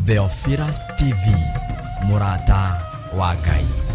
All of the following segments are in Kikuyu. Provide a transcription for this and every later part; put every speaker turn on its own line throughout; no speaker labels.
Theophilus TV, mũrata wa Ngai.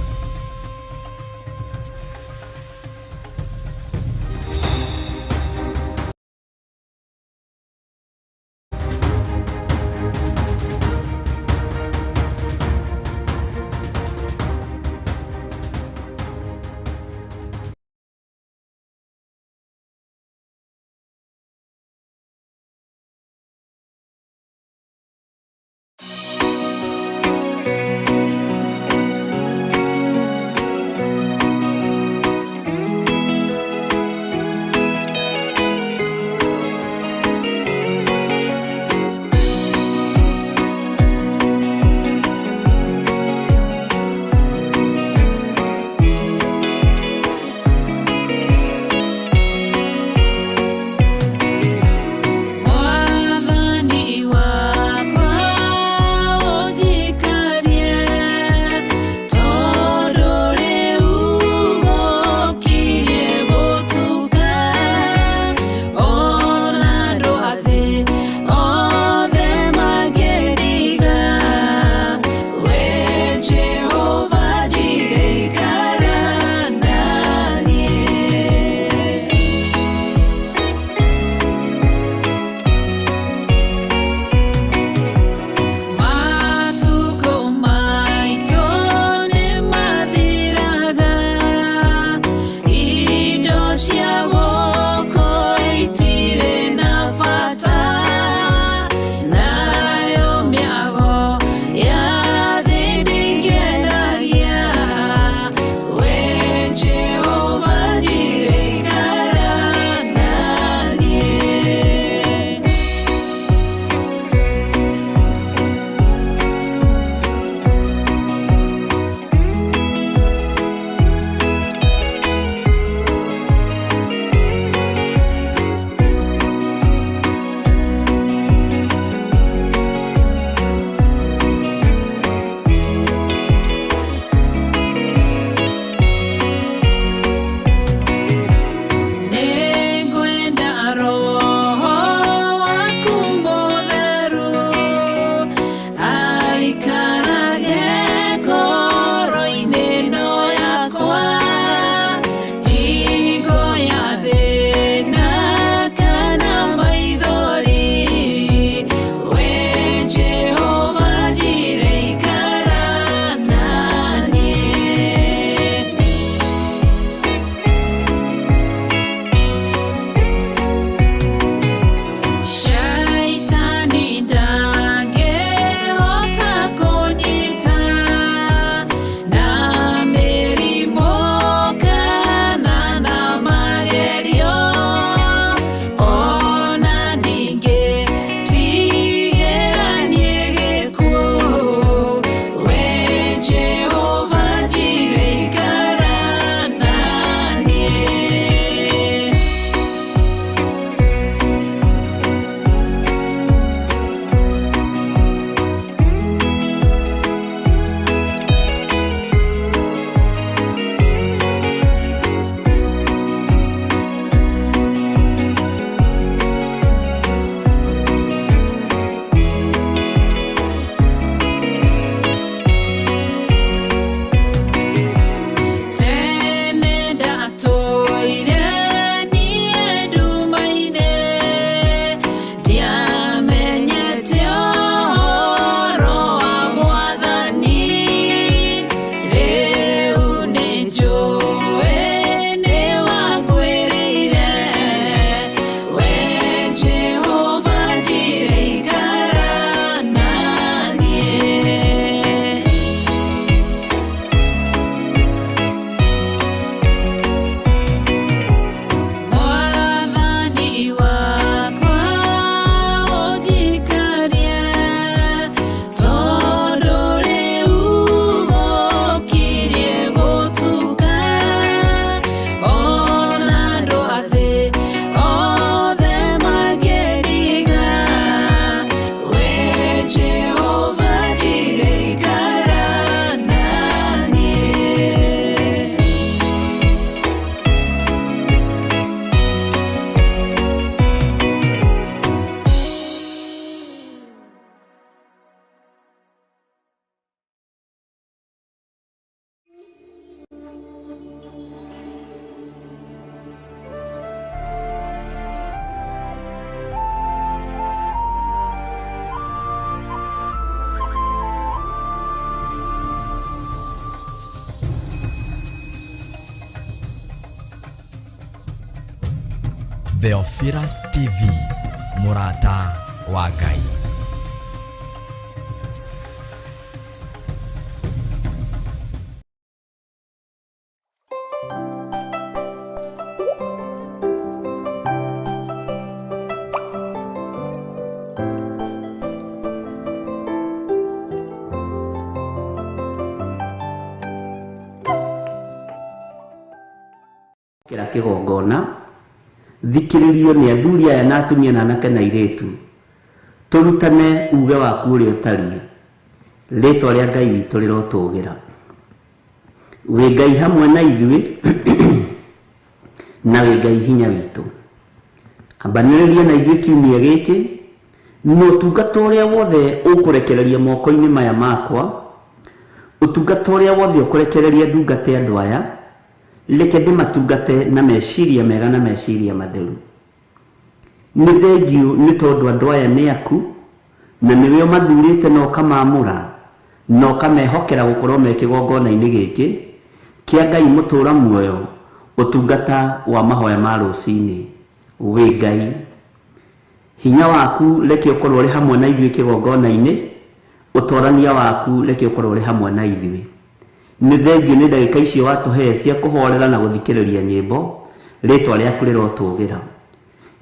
Theophilus TV, mũrata wa Ngai.
Kĩra kĩgongona thikĩrĩrio nĩ athuri aya na atumia na anake na airĩtu, tũrutane uge waku ũrĩa ũtariĩ. Rĩtwa rĩa Ngai witũ rĩrotũgĩra. Wĩ Ngai hamwe na ithuĩ na wĩ Ngai hinya witũ. Ambanĩrĩria na ithuĩ kiumia gĩkĩ na ũtungata ũrĩa wothe ũkũrekereria moko-inĩ maya makwa, ũtungata ũrĩa wothe ũkũrekereria ndungate andũ aya, reke ndĩmatungate na meciria mega na meciria matheru. Nĩ thengiũ nĩ tondũ andũ aya nĩ aku na nĩwe ũmathurĩte na ũkamaamũra na ũkamehokera gũkorwo me kĩgongona-inĩ gĩkĩ kĩa Ngai mũtũra muoyo, ũtungata wa mahoya ma rũcinĩ. Wĩ Ngai, hinya waku reke ũkorwo ũrĩ hamwe na ithuĩ kĩgongona-inĩ, ũtorania waku reke ũkorwo ũrĩ hamwe na ithuĩ. Nĩ thengiũ nĩ ndagĩka icio watũhe cia kũhorera na gũthikĩrĩria nyĩmbo, rĩtwa rĩaku rĩrotũgĩra.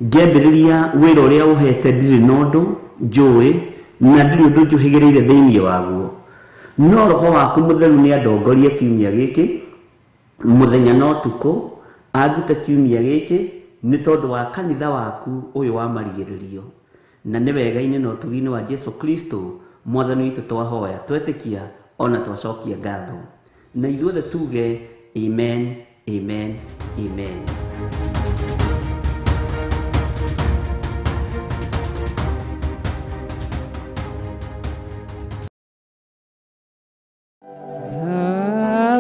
Ngĩambĩrĩria wĩra ũrĩa ũhete ndirĩ na ũndũ njũĩ na ndirĩ ũndũ njũhĩgĩrĩire thĩinĩ waguo, no Roho waku Mũtheru nĩ andongorie kiumia gĩkĩ, mũthenya na ũtukũ, andute kiumia gĩkĩ nĩ tondũ wa kanitha waku ũyũ wa marigĩrĩrio. Na nĩ wega-inĩ na ũtugi-inĩ wa Jesu Kristo Mwathani witũ twahoya, twetĩkia ona twacokia ngatho. Na ithuothe tuge amen, amen, amen.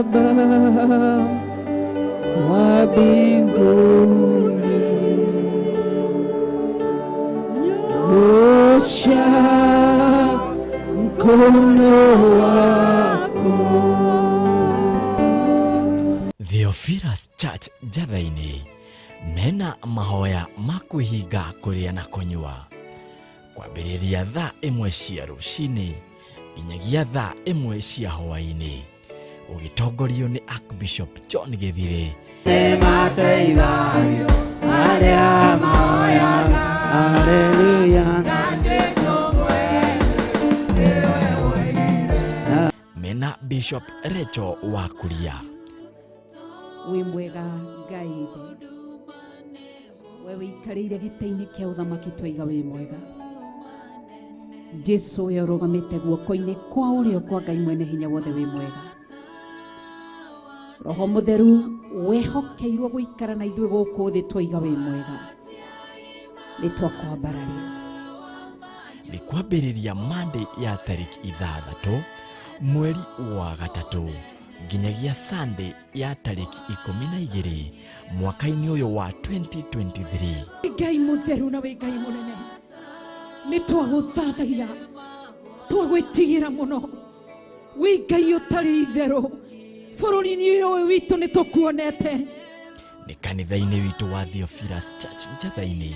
Baba wa mbinguni, nyosha mkono wako.
Theophilus Church Njatha-inĩ mena mahoya ma kwĩhinga kũrĩa na kũnyua kwambĩrĩria thaa 1 cia rũcinĩ nginyagia thaa 1 cia hwaĩ-inĩ, ũgĩtongorio nĩ Archbishop John Gĩthirĩ. Mena Bishop Recho wa Kuria.
Wĩ mwega Ngai ithe, we wĩikarĩire gĩtĩ-inĩ kĩa ũthamaki, twaiga wĩ mwega. Jesu we ũrũgamĩte guoko-inĩ kwa ũrĩo kwa Ngai mwene hinya wothe, wĩ mwega. Roho Mũtheru wehokeirwo gũikara na ithuĩ gũkũ thĩ, twaiga wĩ mwega. Nĩ twakwambararia.
Nĩ kwambĩrĩria Monday ya tarĩki 6 mweri wa 3 nginyagia Sunday ya tarĩki 12 mwaka-inĩ ũyũ wa 2023.
Ngai mũtheru na wĩ Ngai mũnene, nĩ twagũthathaia, twagwĩtigĩra mũno. Wĩ Ngai ũtarĩ itherũ, bũrũri-inĩ ũyũ witũ nĩ tũkuonete.
Nĩ kanitha-inĩ witũ wa Theophilus Church Njatha-inĩ,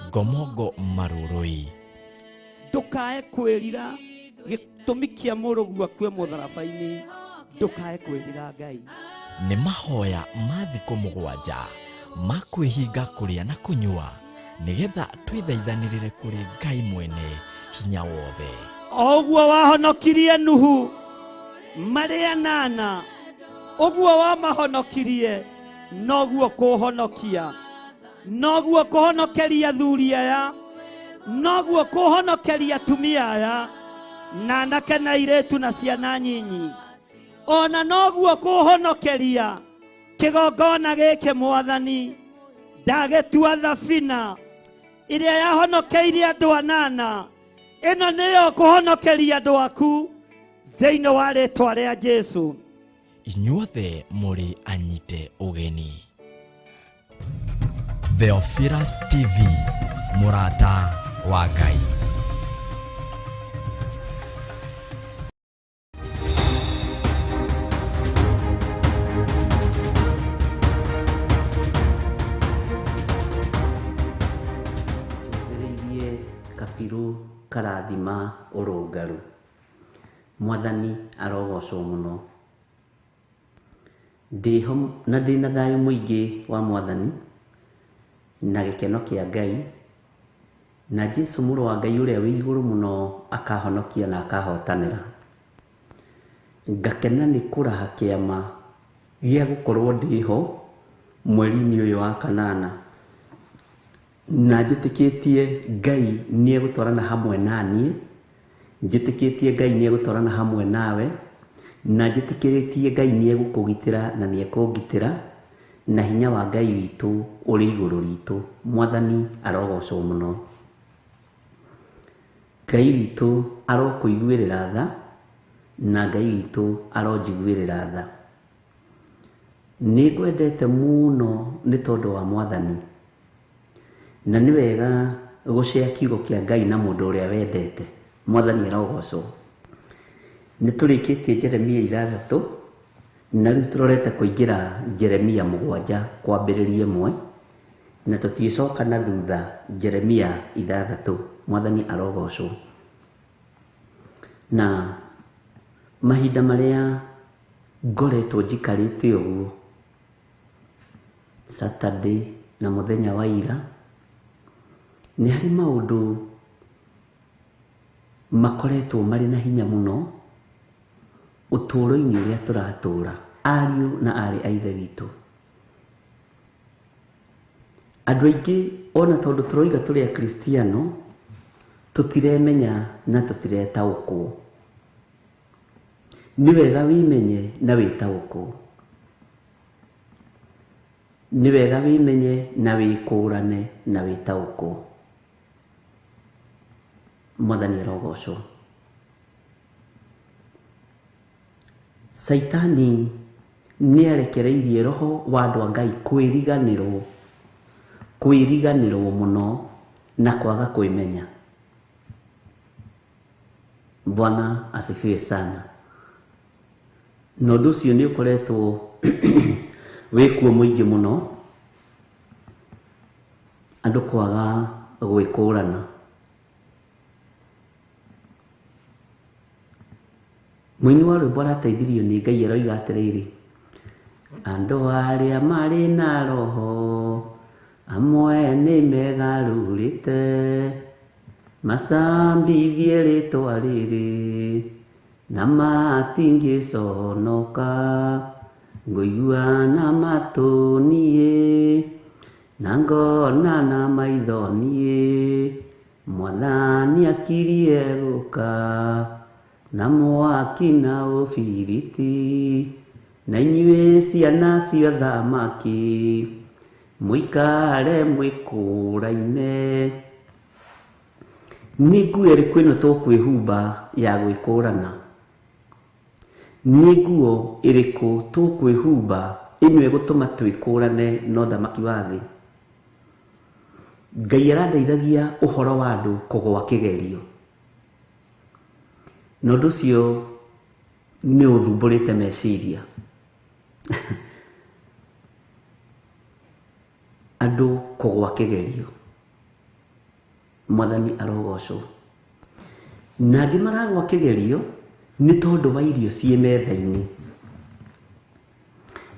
Ngomongo Marũrũi.
Ndũkae kwĩrira gĩtũmi kĩa mũrũguo akue mũtharaba-inĩ, ndũkae kwĩrira Ngai.
Nĩ mahoya ma thikũ 7 ma kwĩhinga kũrĩa na kũnyua nĩgetha twĩthaithanĩrĩre kũrĩ Ngai mwene hinya wothe.
O ũguo wahonokirie Nuhu marĩ 8, ũguo wamahonokirie noguo kũhonokia, noguo kũhonokeria athuri aya, noguo kũhonokeria atumia aya na anake na airĩtu na ciana nyinyi, ona noguo kũhonokeria kĩgongona gĩkĩ Mwathani. Ndagĩtua thabina ĩrĩa yahonokeirie andũ 8, ĩno nĩyo kũhonokeria andũ aku thĩinĩ wa rĩtwa rĩa Jesu.
Inyuothe mũrĩ anyite ũgeni. Theophilus TV, mũrata wa Ngai.
Kabirũ karathima ũrũngaru. Mwathani arogocwo mũno. Ndĩho na ndĩna thayũ mũingĩ wa Mwathani na gĩkeno kĩa Ngai, na Jesu mũrũ wa Ngai ũrĩa wĩ igũrũ mũno akahonokia na akahotanĩra. Ngakena nĩ kũraha kĩama gĩa gũkorwo ndĩho mweri-inĩ ũyũ wa kanana, na njĩtĩkĩtie Ngai nĩ egũtwarana hamwe na niĩ, njĩtĩkĩtie Ngai nĩ egũtwarana hamwe nawe, na njĩtĩkĩtie Ngai nĩ egũkũgitĩra na nĩ ekũngitĩra, na hinya wa Ngai witũ ũrĩ igũrũ ritũ. Mwathani arogocwo mũno. Ngai witũ arokũiguĩrĩra tha, na Ngai witũ aronjiguĩrĩra tha. Nĩ ngwendete mũno nĩ tondũ wa Mwathani, na nĩ wega gũcea kiugo kĩa Ngai na mũndũ ũrĩa wendete. Mwathani arogocwo. Nĩ tũrĩkĩtie Jeremia 6, na rĩu tũrorete kũingĩra Jeremia 7 kwambĩrĩria 1, na tũtiĩcoka na thutha Jeremia 6. Mwathani arogocwo. Na mahinda marĩa ngoretwo njikarĩte ũguo, Saturday na mũthenya wa ira, nĩ harĩ maũndũ makoretwo marĩ na hinya mũno ũtũũro-inĩ ũrĩa tũratũũra, ariũ na aarĩ a Ithe witũ. Andũ aingĩ ona tondũ tũroiga tũrĩ akristiano, tũtiremenya na tũtiretaũkwo. Nĩ wega wĩmenye na wĩtaũkwo. Nĩ wega wĩmenye na wĩkũrane na wĩtaũkwo. Mwathani arogocwo. Caitani nĩ arekereirie roho wa andũ a Ngai kwĩriganĩrwo, kwĩriganĩrwo mũno na kwaga kwĩmenya. Bwana asifiwe sana. Na ũndũ ũcio nĩ ũkoretwo wĩkuo mũingĩ mũno, andũ kwaga gwĩkũrana. Mũini wa rwĩmbo arateithirio nĩ Ngai aroiga atĩrĩrĩ, andũ arĩa marĩ na roho amwe nĩ megarũrĩte, macambithie rĩtwa rĩrĩ na matingĩconoka, ngũigua na matũ niĩ na ngona na maitho niĩ, Mwathani akirie gũka na mwaki na ũbiriti, na inyuĩ ciana cia thamaki mũikare mwĩkũraine. Nĩ nguo ĩrĩkũ ĩno tũkwĩhumba ya gwĩkũrana? Nĩ nguo ĩrĩkũ tũkwĩhumba ĩno ĩgũtũma twĩkũrane na ũthamaki wa thĩ? Ngai arandeithagia ũhoro wa andũ kũgũa kĩgerio, na ũndũ ũcio nĩ ũthumbũrĩte meciria. Andũ kũgũa kĩgerio. Mwathani arogocwo. Na angĩ maragũa kĩgerio nĩ tondũ wa irio ciĩ metha-inĩ.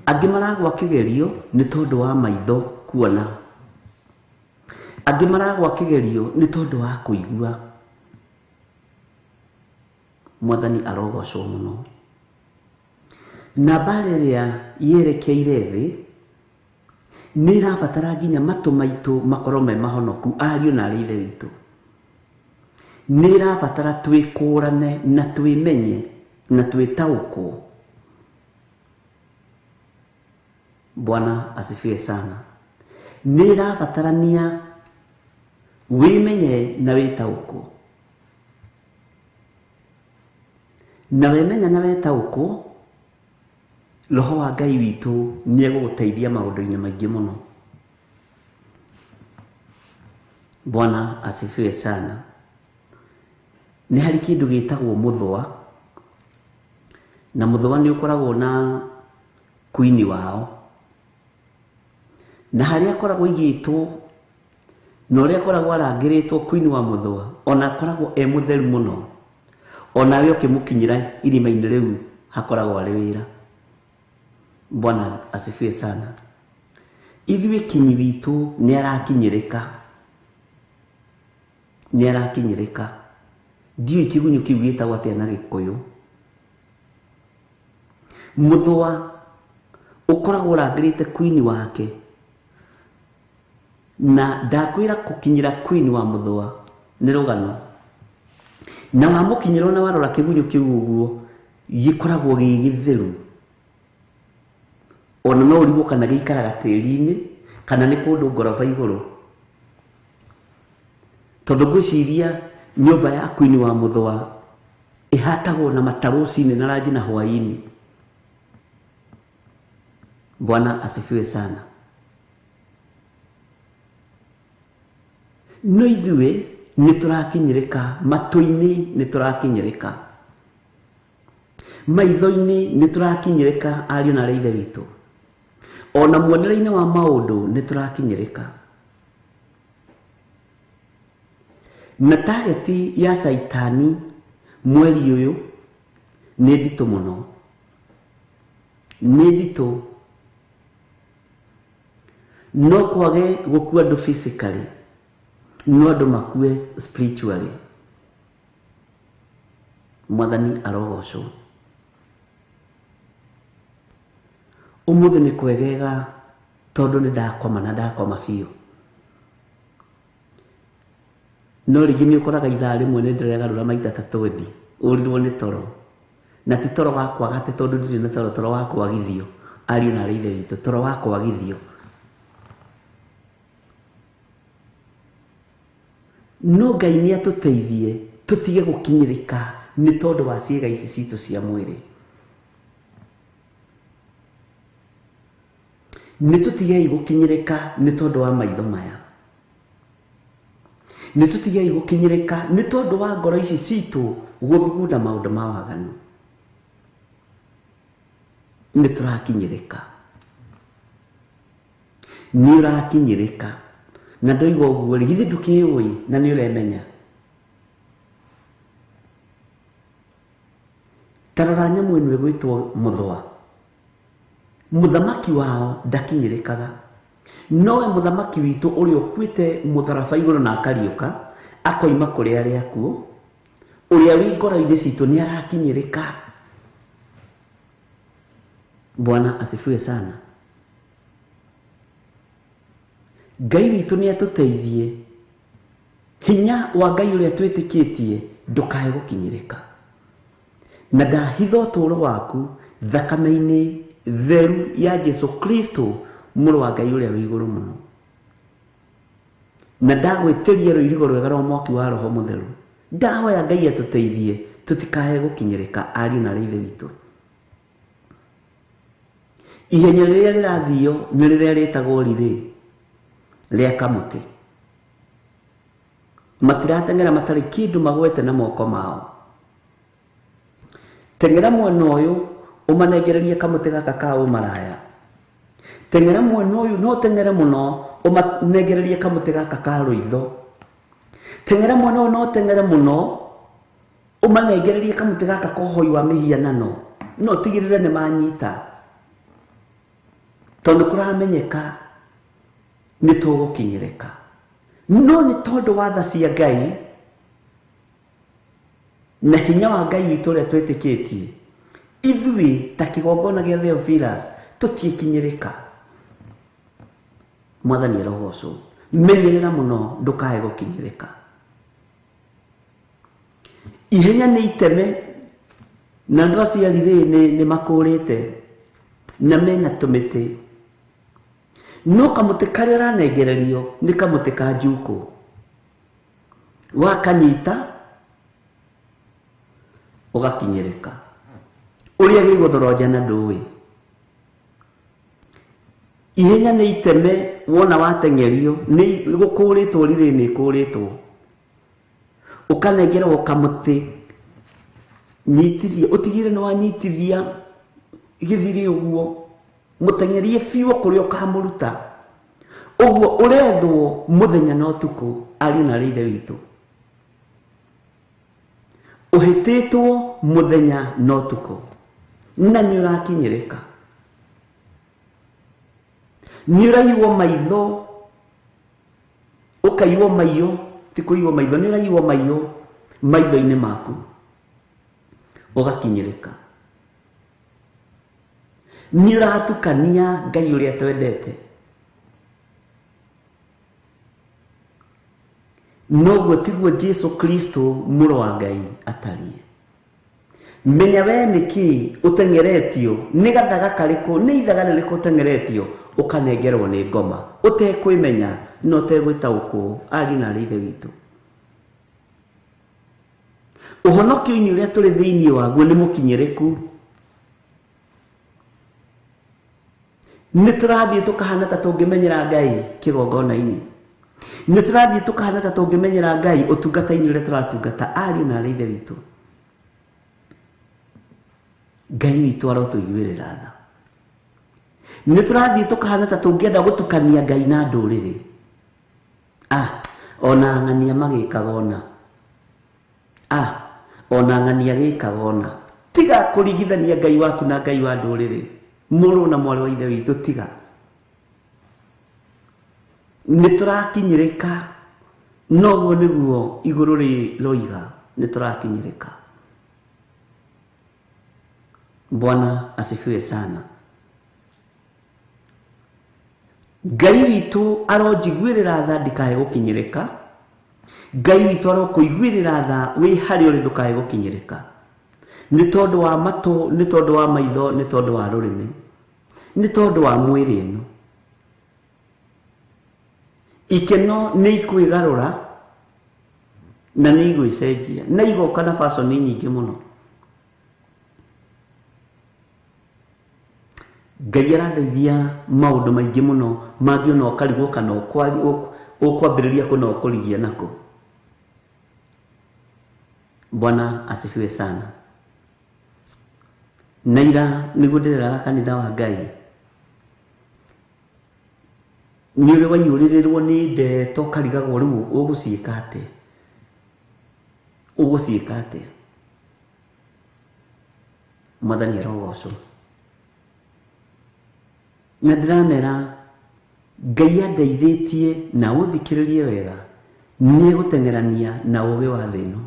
Angĩ maragũa kĩgerio nĩ tondũ wa maitho kuona. Angĩ maragũa kĩgerio nĩ tondũ wa kũigua. Mwathani arogocwo mũno. Na mbara ĩrĩa yerekeire thĩ nĩ ĩrabatara nginya matũ maitũ makorwo me mahonoku, ariũ na aarĩ a Ithe witũ. Nĩ ĩrabatara twĩkũrane na twĩmenye na twĩtaũkwo. Bwana asifiwe sana. Nĩ ĩrabatarania wĩmenye na wĩtaũkwo. Na wemenya na wetaũkwo, roho wa Ngai witũ nĩ egũgũteithia maũndũ-inĩ maingĩ mũno. Bwana asifiwe sana. Nĩ harĩ kĩndũ gĩtagwo mũthũa, na mũthũa nĩ ũkoragwo na kuini wao, na harĩa akoragwo aigĩtwo Na ũrĩa akoragwo arangĩrĩtwo Queen wa Mũthũa, ona akoragwo e mũtheru mũno, onawe ũkĩmũkinyĩra irima-inĩ rĩu hakoragwo arĩ wĩra. Bwana asifiwe sana. Ithuĩ kinyi witũ nĩ arakinyĩrĩka, nĩ arakinyĩrĩka. Ndiũĩ kĩgunyũ kĩu gĩtagwo atĩa na Gĩkũyũ. Mũthũa ũkoragwo ũrangĩrĩte Queen wake, na ndakwĩra gũkinyĩra Queen wa Mũthũa nĩ rũgano. Na wamũkinyĩra ona warora kĩgunyũ kĩu ũguo gĩkoragwo gĩ gĩtheru, ona no ũrigwo kana gĩikaraga tĩri-inĩ kana nĩ kũndũ ngoroba igũrũ, tondũ ngwĩciria nyũmba ya Queen wa Mũthũa ĩhatagwo na mata rũcinĩ na ranji na hwaĩ-inĩ. Bwana asifiwe sana. No ithuĩ nĩ tũrakinyĩrĩka, matũ-inĩ nĩ tũrakinyĩrĩka, maitho-inĩ nĩ tũrakinyĩrĩka, ariũ na aarĩ a Ithe witũ, ona muonere-inĩ wa maũndũ nĩ tũrakinyĩrĩka. Na target ya Caitani mweri ũyũ nĩ nditũ mũno, nĩ nditũ. No kwage gũkua andũ physically, no andũ makue spiritually. Mwathani arogocwo. Ũmũthĩ nĩ kwegega tondũ nĩ ndakoma na ndakoma biũ. No rĩngĩ nĩ ũkoraga ithaa rĩmwe nĩ ndĩregarũra maita ta 20, ũrirwo nĩ toro. Na ti toro wa kwaga atĩ tondũ ndirĩ na toro, toro wa kwagithio, ariũ na aarĩ a Ithe witũ, toro wa kwagithio. No Ngai nĩ atũteithie tũtige gũkinyĩrĩka nĩ tondũ wa ciĩga ici citũ cia mwĩrĩ. Nĩ tũtigei gũkinyĩrĩka nĩ tondũ wa maitho maya. Nĩ tũtigei gũkinyĩrĩka nĩ tondũ wa ngoro ici citũ gũthugunda maũndũ ma waganu. Nĩ tũrakinyĩrĩka, nĩ ũrakinyĩrĩka. Na ndoiga ũguo rĩ, githĩ ndũkĩũĩ na nĩ ũremenya? Ta rora nyamũ ĩno ĩgwĩtwo mũthũa. Mũthamaki wao ndakinyĩrĩkaga, nowe mũthamaki witũ ũrĩa ũkuĩte mũtharaba igũrũ na akariũka akoima kũrĩ arĩa akuũ, ũrĩa wĩ ngoro-inĩ citũ nĩ arakinyĩrĩka. Bwana asifiwe sana. Ngai witũ nĩ atũteithie, hinya wa Ngai ũrĩa twĩtĩkĩtie ndũkae gũkinyĩrĩka. Na ndahitha ũtũũro waku thakame-inĩ theru ya Jesu Kristo mũrũ wa Ngai ũrĩa wĩ igũrũ mũno. Na ndagwĩtĩria rũirigo rwega rwa mwaki wa Roho Mũtheru. Ndahoya Ngai atũteithie tũtikae gũkinyĩrĩka, ariũ na aarĩ a Ithe witũ. Ihenya rĩrĩa rĩrathio nĩ rĩrĩa rĩtagwo rĩrĩ rĩa kamũtĩ. Matirateng'era matarĩ kĩndũ magwete na moko mao. Teng'era mwena ũyũ ũmanengererie kamũtĩ gaka ka ũmaraya. Teng'era mwena ũyũ, no teng'ere mũno ũmanengererie kamũtĩ gaka ka rũitho. Teng'era mwena ũyũ, no teng'ere mũno ũmanengererie kamũtĩ gaka ka ũhoi wa mĩhianano, no tigĩrĩre nĩ manyita, tondũ kũramenyeka nĩ tũgũkinyĩrĩka. No nĩ tondũ wa tha cia Ngai na hinya wa Ngai witũ ũrĩa twĩtĩkĩtie, ithuĩ ta kĩgongona gĩa Theophilus tũtiĩkinyĩrĩka. Mwathani arogocwo. Menyerera mũno ndũkae gũkinyĩrĩka. Ihenya nĩ iteme, na andũ aciari rĩ nĩ makũrĩte na mena tũmĩtĩ, no kamũtĩ karĩa ũranengererio nĩ kamũtĩ ka njukũ. Wakanyita ũgakinyĩrĩka. Ũrĩa gĩgũthoronja na ndũĩ. Ihenya nĩ iteme, wona wateng'erio nĩ gũkũrĩtwo rirĩ nĩ kũrĩtwo, ũkanengerwo kamũtĩ, nyitithia, ũtigĩrĩre nĩ wanyitithia gĩthiri ũguo, mũteng'erie biũ kũrĩa ũkamũruta. Ũguo ũrethwo mũthenya na ũtukũ ariũ na arĩ ithe witũ. Ũhĩtĩtwo mũthenya na ũtukũ na nĩ ũrakinyĩrĩka. Nĩ ũraiywo maitho, ũkaiywo maiyo, ti kũiywo maitho, nĩ ũraiywo maiyo maitho-inĩ maku, ũgakinyĩrĩka. Nĩ ũratukania Ngai ũrĩa twendete. Noguo tiguo Jesu Kristo mũrũ wa Ngai atariĩ. Menya we nĩkĩ ũteng'eretio, nĩ gathaga karĩkũ, nĩ ithaga rĩrĩkũ ũteng'eretio ũkanengerwo nĩ ngoma, ũtekwĩmenya na ũtegwĩtaũkwo, ariũ na arĩ ithe witũ. Ũhonokio-inĩ ũrĩa tũrĩ thĩinĩ waguo nĩ mũkinyĩrĩku. Nĩ tũrathiĩ tũkahana ta tũngĩmenyera Ngai kĩgongona-inĩ. Nĩ tũrathiĩ tũkahana ta tũngĩmenyera Ngai ũtungata-inĩ ũrĩa tũratungata, ariũ na arĩ ithe witũ. Ngai witũ arotũiguĩrĩra tha. Nĩ tũrathiĩ tũkahana ta tũngĩenda gũtukania Ngai na ndũrĩrĩ. Ona ng'ania magĩkaga ona. Ona ng'ania gĩkaga ona. Tiga kũringithania Ngai waku na Ngai wa ndũrĩrĩ. Mũrũ na mwarĩ wa ithe witũ, tiga. Nĩ tũrakinyĩrĩka, noguo nĩguo igũrũ rĩroiga, nĩ tũrakinyĩrĩka. Bwana asifiwe sana. Ngai witũ aronjiguĩrĩra tha ndikae gũkinyĩrĩka. Ngai witũ arokũiguĩrĩra tha wĩ harĩa ũrĩ ndũkae gũkinyĩrĩka. Nĩ tondũ wa matũ, nĩ tondũ wa maitho, nĩ tondũ wa rũrĩmĩ, nĩ tondũ wa mwĩrĩ ĩno. Ikeno nĩ ikwĩgarũra na nĩ igwĩcenjia na igoka na fashion nyingĩ mũno. Ngai arandeithia maũndũ maingĩ mũno mangĩ ona ũkarigwo kana ũkwambĩrĩria kũ na ũkũrigia nako. Bwana asifiwe sana. Na ira nĩguo ndĩreraga kanitha wa Ngai, nĩ ũrĩ waiyũrĩrĩrwo nĩ ndeto ũkarigagwo rĩu ũgũciĩka atĩa, ũgũciĩka atĩa. Mwathani arogocwo. Na ndĩramera Ngai andeithĩtie na ũthikĩrĩrie wega, nĩ egũteng'erania na ũũgĩ wa thĩ ĩno.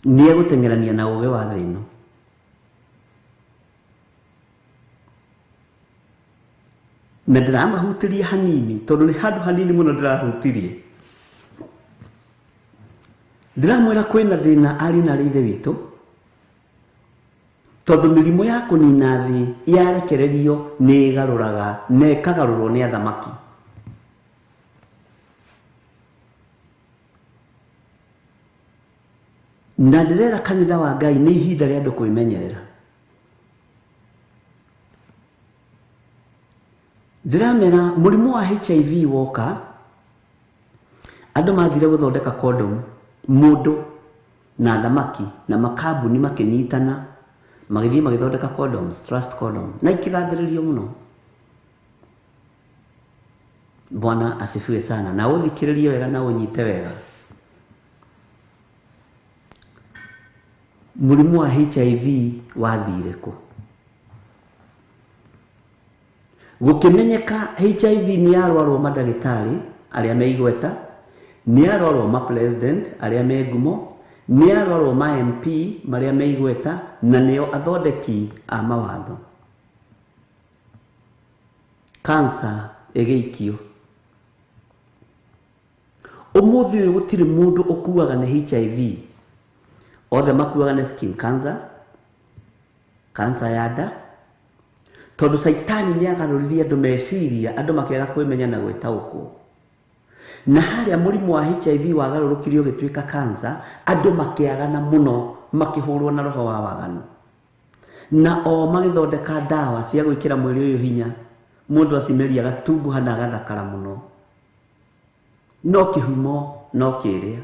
Nĩ egũteng'erania na ũũgĩ wa thĩ ĩno. Na ndĩramahutĩria hanini, tondũ nĩ handũ hanini mũno ndĩrahutirie. Ndĩramwĩra kwĩna thĩna ariũ na arĩ ithe witũ, tondũ mĩrimũ ya kũnina thĩ yarekererio nĩ ĩgarũraga na ĩkagarũrwo nĩ athamaki. Na ndĩrera kanitha wa Ngai nĩ ihinda rĩa andũ kwĩmenyerera. Ndĩramera mũrimũ wa HIV woka, andũ mathire gũthondeka condom, mũndũ na thamaki na makambuni makĩnyitana, magĩthiĩ magĩthondeka condoms, trust condom, na ikĩgathĩrĩrio mũno. Bwana asifiwe sana. Na ũthikĩrĩrie wega na ũnyite wega. Mũrimũ wa HIV wathire kũ? Gũkĩmenyeka HIV nĩ yarwarwo mandagĩtarĩ arĩa me igweta, nĩ yarwarwo ma president arĩa me ngumo, nĩ yarwarwo ma MP marĩa me igweta, na nĩo athondeki a mawatho. Cancer ĩgĩikio. Ũmũthĩ ũyũ gũtirĩ mũndũ ũkuaga nĩ HIV. Othe makuaga nĩ skin cancer, cancer ya nda, tondũ Caitani nĩ agarũririe andũ meciria, andũ makĩaga kwĩmenya na gwĩtaũkwo. Na harĩa mũrimũ wa HIV wagarũrũkirio ũgĩtuĩka cancer, andũ makĩagana mũno, makĩhũrwo na roho wa waganu. Na o magĩthondeka ndawa cia gwĩkĩra mwĩrĩ ũyũ hinya, mũndũ acimeria agatunguha na agathakara mũno. No kĩhumo no kĩrĩa.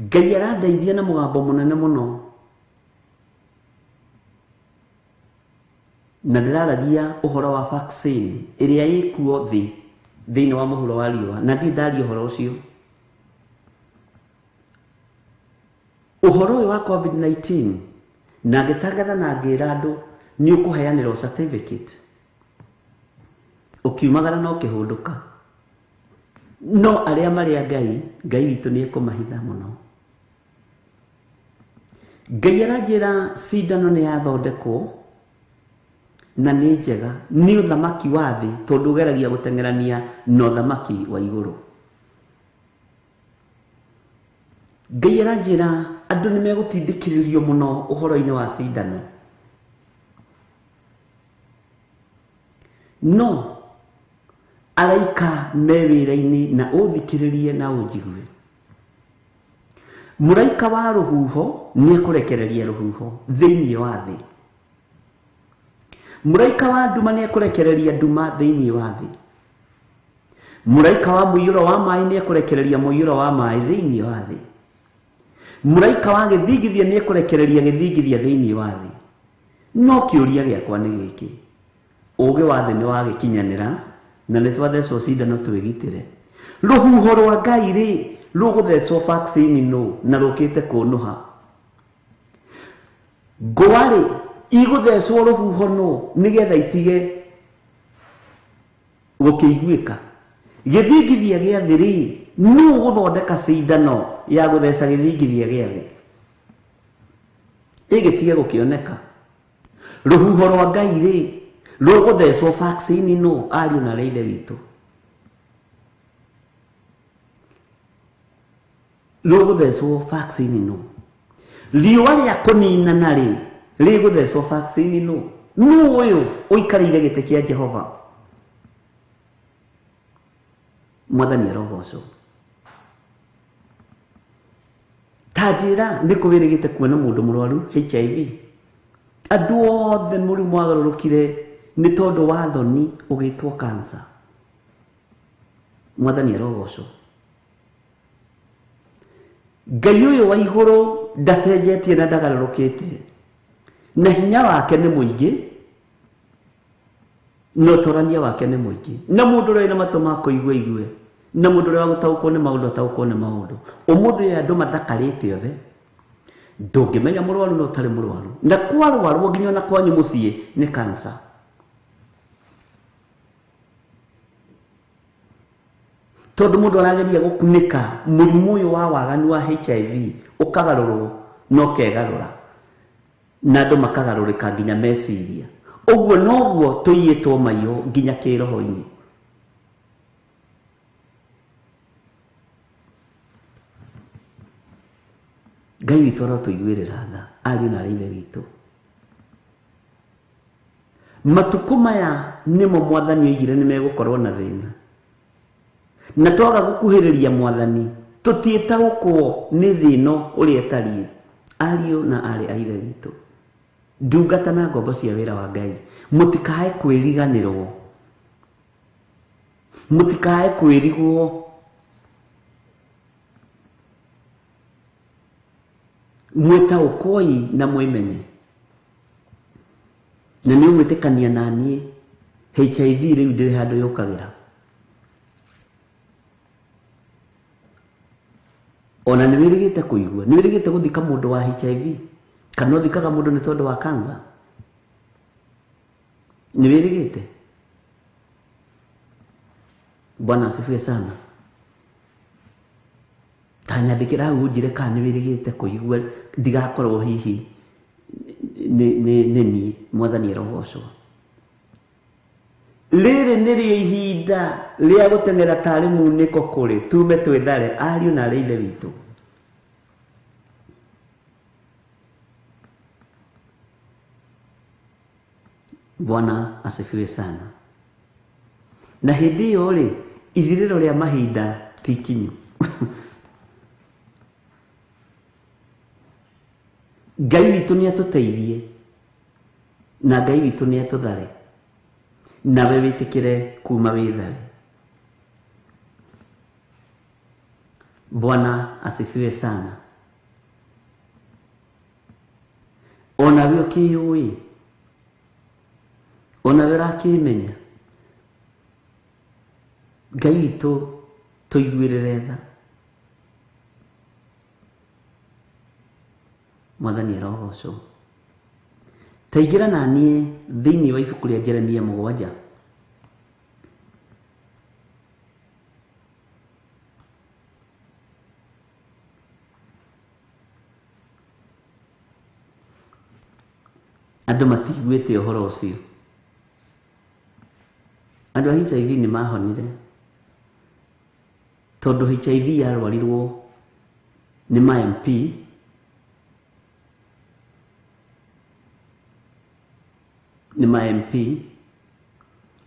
Ngai arandeithia na mũgambo mũnene mũno. Na ndĩraragia ũhoro wa vaccine ĩrĩa ĩkuo thĩ thĩinĩ wa mũhuro wa riũa, na ndirĩ ndaria ũhoro ũcio. Ũhoro ũyũ wa COVID-19 na ngĩtangatha na ngĩra andũ nĩ ũkũheanĩrwo certificate, ũkiumagara na ũkĩhũndũka. No arĩa marĩ a Ngai, Ngai witũ nĩ ekũmahitha mũno. Ngai aranjĩra cindano nĩ yathondekwo na nĩ njega, nĩ ũthamaki wa thĩ, tondũ ũgeragia gũteng'erania na ũthamaki wa igũrũ. Ngai aranjĩra andũ nĩ megũtindĩkĩrĩrio mũno ũhoro-inĩ wa cindano, no araika me wĩra-inĩ na ũthikĩrĩrie na ũnjigue. Mũraika wa rũhuho nĩ ekũrekereria rũhuho thĩinĩ wa thĩ. Mũraika wa nduma nĩ ekũrekereria nduma thĩinĩ wa thĩ. Mũraika wa mũiyũro wa maĩ nĩ ekũrekereria mũiyũro wa maĩ thĩinĩ wa thĩ. Mũraika wa gĩthingithia nĩ ekũrekereria gĩthingithia thĩinĩ wa thĩ. No kĩũria gĩakwa nĩ gĩkĩ, ũũgĩ wa thĩ nĩ wagĩkinyanĩra na nĩ twathecwo cindano twĩgitĩre. Rũhuho rwa Ngai rĩ rũgũthecwo vaccine nũ na rũkĩte kũnũha? Ngũa rĩ igũthecwo rũhuho nũ nĩgetha itige gũkĩiguĩka? Gĩthingithia gĩa thĩ rĩ nũ ũgũthondeka cindano ya gũtheca gĩthingithia gĩa thĩ ĩgĩtige gũkĩoneka? Rũhuho rwa Ngai rĩ rũgũthecwo vaccine nũ, ariũ na arĩa ithe witũ? Rũgũthecwo vaccine nũ? Riũa rĩa kũninana rĩ rĩgũthecwo vaccine nũ? Nũ ũyũ ũikarĩire gĩtĩ kĩa Jehova? Mwathani arogocwo. Ta njĩra nĩ kũwĩrĩgĩte kuona mũndũ mũrwaru HIV? Andũ othe mũrimũ wagarũrũkire nĩ tondũ wa thoni ũgĩtwo cancer. Mwathani arogocwo. Ngai ũyũ wa igũrũ ndacenjetie na ndagarũrũkĩte, na hinya wake nĩ mũingĩ na ũtorania wake nĩ mũingĩ, na mũndũ ũrĩa wĩna matũ ma kũigua igue, na mũndũ ũrĩa wa gũtaũkwo nĩ maũndũ ataũkwo nĩ maũndũ. Ũmũthĩ ũyũ andũ mathakarĩte othe, ndũngĩmenya mũrwaru na ũtarĩ mũrwaru, na kwarwarwo nginya ona kwanyu mũciĩ nĩ cancer. Tondũ mũndũ arageria gũkunĩka mũrimũ ũyũ wa waganu wa HIV ũkagarũrwo na ũkegarũra, na andũ makagarũrĩka nginya meciria. Ũguo noguo tũiyĩtwo maiyo nginya kĩroho-inĩ. Ngai witũ arotũiguĩrĩra tha, ariũ na arĩa ithe witũ. Matukũ maya nĩmo Mwathani oigire nĩ megũkorwo na thĩna, na twaga gũkuhĩrĩria Mwathani tũtiĩtaũkwo nĩ thĩ ĩno ũrĩa ĩtariĩ. Ariũ na arĩ a ithe witũ, ndungata na ngombo cia wĩra wa Ngai, mũtikae kwĩriganĩrwo, mũtikae kwĩrigwo mwĩtaũkwoi na mwĩmenye. Na nĩ ũgwĩtĩkania na niĩ HIV rĩu ndĩrĩ handũ yũkagĩra. Ona nĩ wĩrĩgĩte kũigua, nĩ wĩrĩgĩte gũthika mũndũ wa HIV, kana ũthikaga mũndũ nĩ tondũ wa cancer? Nĩ wĩrĩgĩte? Bwana asifiwe sana. Ta nyandĩkĩra hau ũnjĩre kana nĩ wĩrĩgĩte kũigua, ndigakorwo hihi nĩ niĩ. Mwathani arogocwo. Rĩrĩ nĩrĩo ihinda rĩa gũteng'era tarĩ munĩko kũrĩ tume twĩthare, ariũ na arĩa ithe witũ. Bwana asifiwe sana. Na hĩndĩ ĩyo rĩ, ithirĩro rĩa mahinda ti ikinyu. Ngai witũ nĩ atũteithie, na Ngai witũ nĩ atũthare, nawe wĩtĩkĩre kuma wĩthare. Bwana asifiwe sana. Ona we ũkĩyũĩ, Onawe ũrakĩmenya. Ngai witũ tũiguĩrĩre tha. Mwathani arogocwo. Taingĩra na niĩ thĩinĩ wa ibuku rĩa Jeremia 7. Andũ matiguĩte ũhoro ũcio. Andũ a HIV nĩ mahonire tondũ HIV yarwarirwo nĩ ma MP nĩ ma MP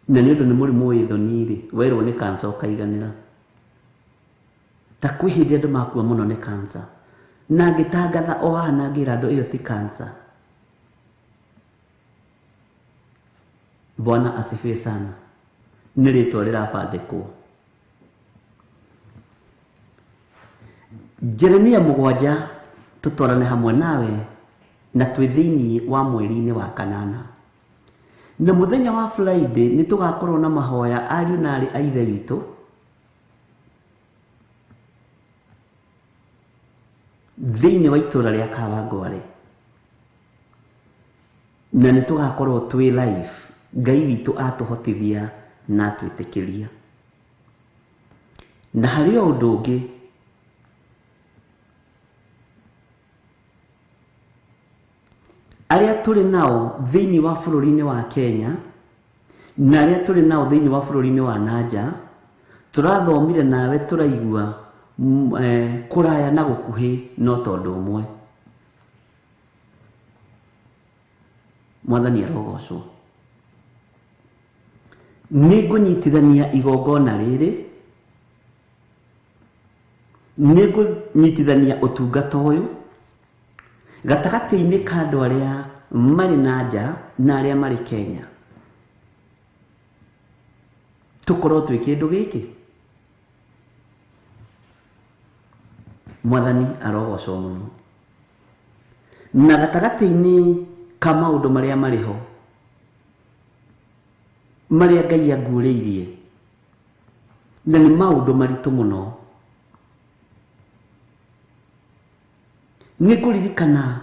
na nĩ ũndũ nĩ mũrimũ wĩ thoni rĩ, werwo nĩ cancer ũkaiganĩra. Ta kwĩ hĩndĩ andũ makua mũno nĩ cancer na ngĩtangatha o haha na ngĩra andũ ĩyo ti cancer. Bwana asifiwe sana. Nĩ rĩtwa rĩrabandĩkwo. Jeremia 7 tũtwarane hamwe nawe na twĩ thĩinĩ wa mweri-inĩ wa kanana. Na mũthenya wa Friday nĩ tũgakorwo na mahoya ariũ na aarĩ a Ithe witũ. Thĩinĩ wa itũra rĩa Kawangware. Na nĩ tũgakorwo twĩ live. Ngai witũ atũhotithia na atwĩtĩkĩria. Na harĩ o ũndũ ũngĩ, arĩa tũrĩ nao thĩinĩ wa bũrũri-inĩ wa Kenya na arĩa tũrĩ nao thĩinĩ wa bũrũri-inĩ wa nanja, tũrathomire nawe tũraigua kũraya na gũkuhĩ no tondũ ũmwe. Mwathani arogocwo. Nĩ ngũnyitithania igongona rĩrĩ, nĩ ngũnyitithania ũtungata ũyũ gatagatĩ-inĩ ka andũ arĩa marĩ na nja na arĩa marĩ Kenya. Tũkorwo twĩ kĩndũ gĩkĩ. Mwathani arogocwo mũno. Na gatagatĩ-inĩ ka maũndũ marĩa marĩ ho, marĩa Ngai anguũrĩirie, na nĩ maũndũ maritũ mũno. Nĩ ngũririkana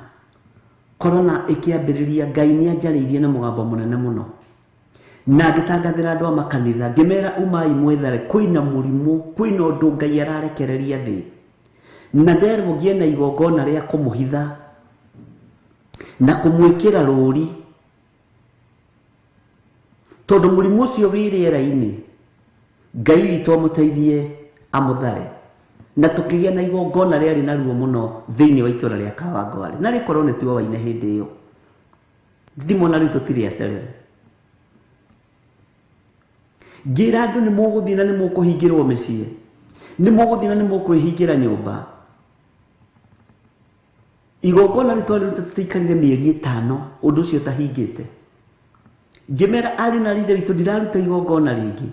korona ĩkĩambĩrĩria, Ngai nĩ anjarĩirie na mũgambo mũnene mũno. Na ngĩtangathĩra andũ a makanitha, ngĩmera umai mwethare, kwĩna mũrimũ, kwĩna ũndũ Ngai ararekereria thĩ. Na nderwo ngĩe na igongona rĩa kũmũhitha na kũmwĩkĩra rũri, tondũ mũrimũ ũcio wĩ rĩera-inĩ, Ngai witũ amũteithie amũthare. Na tũkĩgĩa na igongona rĩarĩ na ruo mũno thĩinĩ wa itũra rĩa Kawangware, na rĩkorwo nĩ tuowaine hĩndĩ ĩyo. Thimũ na rĩu tũtirĩ acerere. Ngĩra andũ nĩ mũgũthiĩ na nĩ mũkũhingĩrwo mĩciĩ, nĩ mũgũthiĩ na nĩ mũkwĩhingĩra nyũmba. Igongona rĩu twarĩruta tũtiikarire mĩeri 5 ũndũ ũcio ũtahingĩte. Ngĩmera ariũ na aarĩ a Ithe witũ, ndiraruta igongona rĩngĩ.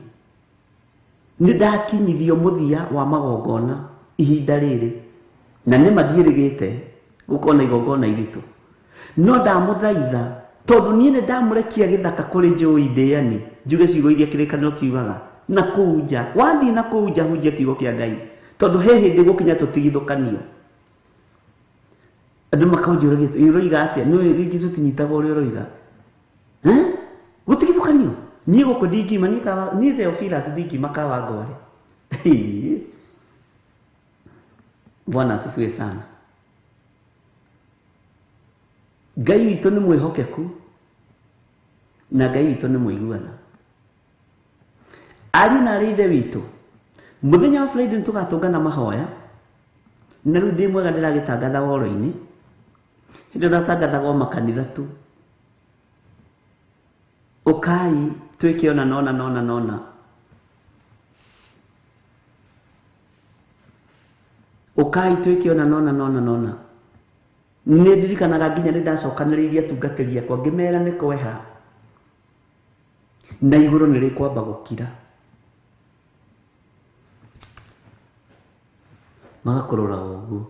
Nĩ ndakinyithio mũthia wa magongona ihinda rĩrĩ, na nĩ ma ndiĩrĩgĩte gũkorwo na igongona iritũ. No ndamũthaitha, tondũ niĩ nĩ ndamũrekia gĩthaka kũrĩ njũĩ ndĩani, njuge ciugo iria kĩrĩkanĩro kiugaga, na kũu nja, wathiĩ na kũu nja hunjia kiugo kĩa Ngai, tondũ he hĩndĩ gũkinya tũtigithũkanio. Andũ makanjũragia, ũroiga atĩa? Nĩ rĩngĩ tũtinyitaga ũrĩa ũroiga. Gũtigithũkanio? Niĩ gũkũ ndingiuma, niĩ Theophilus ndingiuma Kawangware. Bwana asifiwe sana. Ngai witũ nĩ mwĩhokeku na Ngai witũ nĩ mũiguana. Ariũ na aarĩ a Ithe witũ, mũthenya wa Friday nĩ tũgatũngana mahoya, na rĩu ndĩ mwega ndĩragĩtangatha woro-inĩ, hĩndĩ ĩyo ndatangathaga o makanitha tu. Ũkai twĩke ona nona nona nona. Ũkai twĩke ona nona nona nona. Nĩ ndirikanaga nginya nĩ ndacokanĩrĩirie atungatĩri akwa, ngĩmera nĩ kweha na igũrũ nĩ rĩkwamba gũkira. Magakũrora ũguo.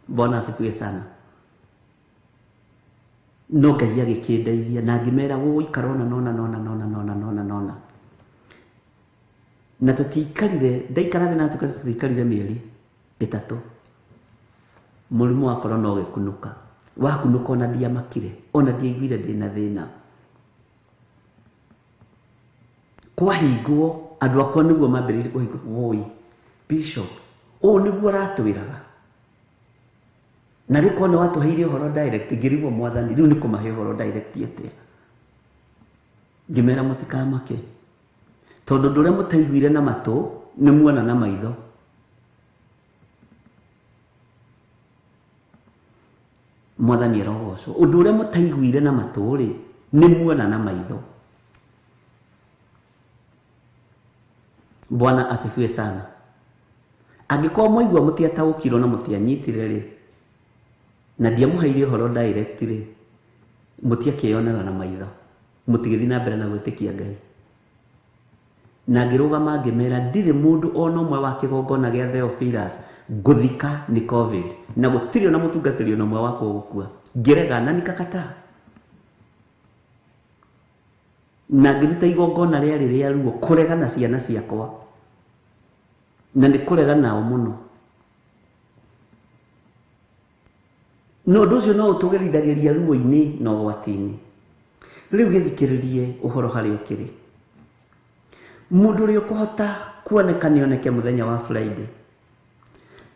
Bwana asifiwe sana. No Ngai agĩkĩndeithia na ngĩmera gũgũikara ona nona nona nona nona nona nona. Na tũtiikarire, ndaikarire na tũtiikarire mĩeri 3. Mũrimũ wa corona ũgĩkunũka. Wakunũka ona ndiamakire, ona ndiaiguire ndĩna thĩna. Kwahingwo, andũ akwa nĩguo mambĩrĩirie kũhingwo, woi, Bishop, ũũ nĩguo ũratwĩraga. Na rĩ korwo nĩ watũheire ũhoro direct, ngĩrigwo mwathani, rĩu nĩ kũmahe ũhoro direct atĩa? Ngĩmera mũtikamake. Tondũ ũndũ ũrĩa mũtaiguire na matũ, nĩ muona na maitho. Mwathani arogocwo. Ũndũ ũrĩa mũtaiguire na matũ rĩ, nĩ muona na maitho. Bwana asifiwe sana. Angĩkorwo mwaigua mũtiataũkirwo na mũtianyitire rĩ, na ndiamũheire ũhoro direct rĩ, mũtiakĩonera na maitho, mũtigĩthiĩ na mbere na gwĩtĩkia Ngai. Na ngĩrũgama ngĩmera ndirĩ mũndũ ona ũmwe wa kĩgongona gĩa Theophilus ngũthika nĩ COVID, na gũtirĩ ona mũtungatĩri ona ũmwe wakwa ũgũkua. Ngĩrega na nikakataa. Na ngĩruta igongona rĩarĩ rĩa ruo kũrega na ciana ciakwa, na nĩ kũrega nao mũno. No ũndũ ũcio no ũtũgerithagĩria ruo-inĩ na ũgwati-inĩ. Rĩu gĩthikĩrĩrie ũhoro harĩa ũkĩrĩ. Mũndũ ũrĩa ũkũhota kuoneka nĩ oneke mũthenya wa Friday.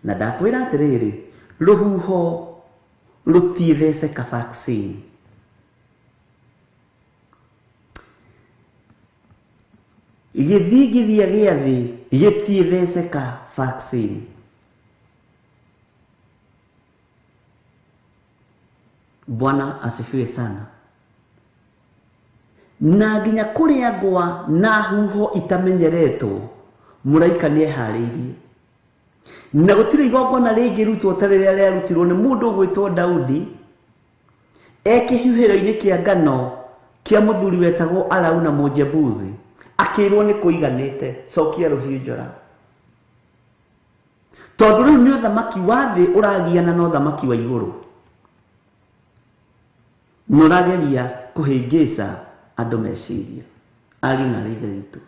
Na ndakwĩra atĩrĩrĩ, rũhuho rũtiĩtheceka vaccine. Gĩthingithia gĩa thĩ gĩtiĩtheceka vaccine. Bwana asifiwe sana. Na nginya kũrĩa ngwa na huho itamenyeretwo, mũraika nĩeharĩirie. Na gũtirĩ igongona rĩngĩrutwo ta rĩrĩa rĩarutirwo nĩ mũndũ ũgwĩtwo Daudi e kĩhuhĩro-inĩ kĩa ngano kĩa mũthuri wetagwo Arauna Mũjebusi, akĩrwo nĩ kũiganĩte, cokia rũhiũ njora. Tondũ rĩu nĩ ũthamaki wa thĩ ũragiana na ũthamaki wa igũrũ. Na ũrageria kũhĩngĩca andũ meciria. Ariũ na aarĩ a Ithe witũ,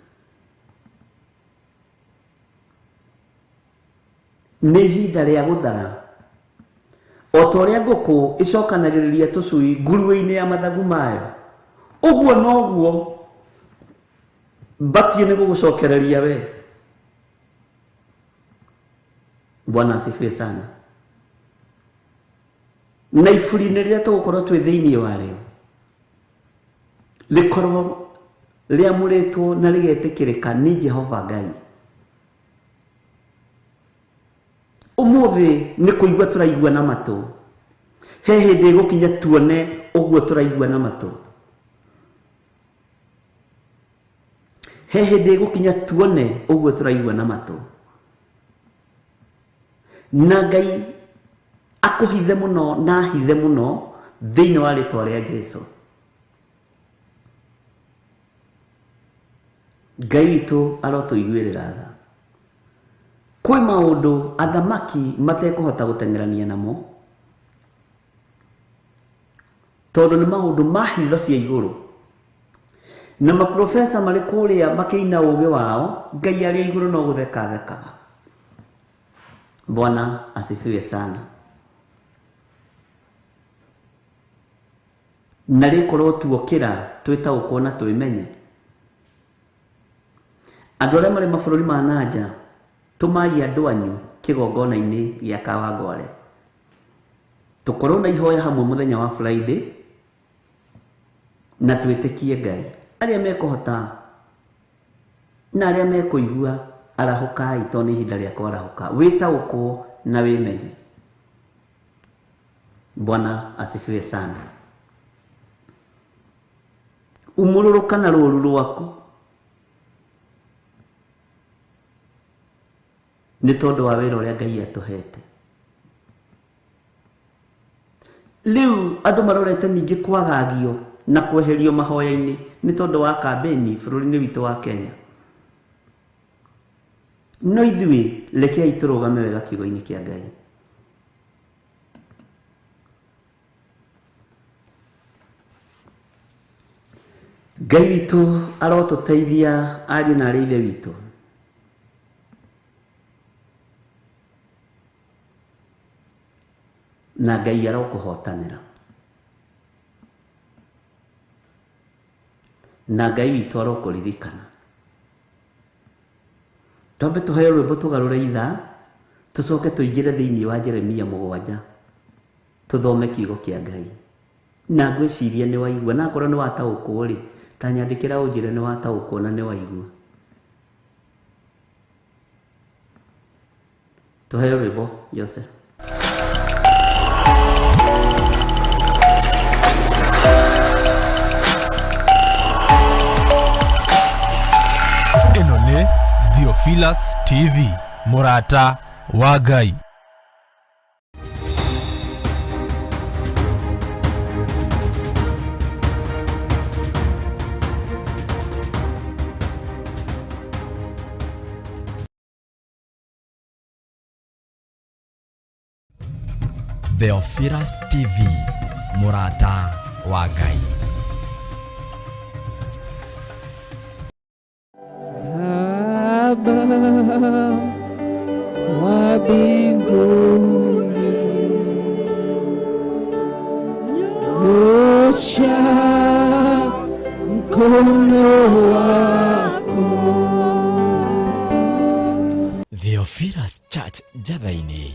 nĩ ihinda rĩa gũthara. O ta ũrĩa ngũkũ ĩcokanagĩrĩria tũcui nguruwe-inĩ ya mathagu mayo, ũguo noguo mbatiĩ nĩ gũgũcokereria we. Bwana asifiwe sana. Na iburi-inĩ rĩrĩa tũgũkorwo twĩ thĩinĩ warĩo, rĩkorwo rĩamũrĩtwo na rĩgetĩkĩrĩka nĩ Jehova Ngai. Ũmũthĩ nĩ kũigua tũraigua na matũ. He hĩndĩ ĩgũkinya tuone ũguo tũraigua na matũ. He hĩndĩ ĩgũkinya tuone ũguo tũraigua na matũ. Na Ngai akũhithe mũno na ahithe mũno thĩinĩ wa rĩtwa rĩa Jesũ. Ngai witũ arotũiguĩrĩra tha. Kwĩ maũndũ athamaki matekũhota gũteng'erania namo, tondũ nĩ maũndũ ma hitho cia igũrũ. Na maprofesa marĩ kũrĩa makĩina ũgĩ wao, Ngai arĩ igũrũ no gũtheka thekaga. Bwana asifiwe sana. Na rĩkorwo tuokĩra twĩtaũkwo na twĩmenye. Andũ arĩa marĩ mabũrũri ma nanja, tũmai andũ anyu kĩgongona-inĩ gĩa Kawangware. Tũkorwo na ihoya hamwe mũthenya wa Friday na twĩtĩkie Ngai. Arĩa mekũhota na arĩa mekũigua, arahũkai tondũ nĩ ihinda rĩa kwarahũka. Wĩtaũkwo na wĩmenye. Bwana asifiwe sana. Umũrũrũka na rũũru rwaku nĩ tondũ wa wĩra ũrĩa Ngai atũhete. Rĩu andũ marorete ningĩ kwagagio na kweherio mahoya-inĩ nĩ tondũ wa kambĩni bũrũri-inĩ witũ wa Kenya. No ithuĩ rekei tũrũgame wega kiugo-inĩ kĩa Ngai. Ngai witũ arotũteithia ariũ na arĩ ithe witũ. Na Ngai arokũhotanĩra. Na Ngai witũ arokũririkana. Twambe tũheo rwĩmbo tũgarũre ithaa, tũcoke tũingĩre thĩinĩ wa Jeremia 7 tũthome kiugo kĩa Ngai. Na ngwĩciria nĩ waigua, na akorwo nĩ wataũkwo rĩ, ta nyandĩkĩra ũnjĩre nĩ wataũkwo na nĩ waigua. Tũheo rwĩmbo Joseph.
Ĩno nĩ Theophilus TV, mũrata wa Ngai.
Theophilus TV, mũrata wa Ngai.
Baba wa mbinguni, nyosha mkono wako.
Theophilus Church Njatha-inĩ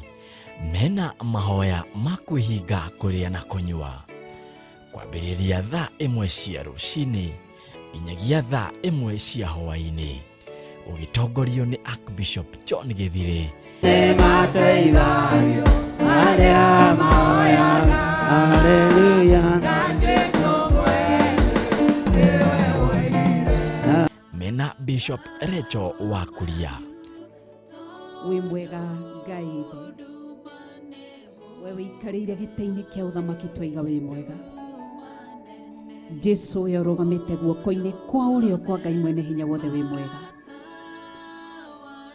mena mahoya ma kwĩhinga kũrĩa na kũnyua kwambĩrĩria thaa 1 cia rũcinĩ nginyagia thaa 1 cia hwaĩ-inĩ, ũgĩtongorio nĩ Archbishop John Gĩthirĩ. Mena Bishop Recho wa Kuria.
Wĩ mwega Ngai ithe, we wĩikarĩire gĩtĩ-inĩ kĩa ũthamaki twaiga wĩ mwega. Jesu ũrĩa ũrũgamĩte guoko-inĩ kwa ũrĩo kwa Ngai mwene hinya wothe wĩ mwega.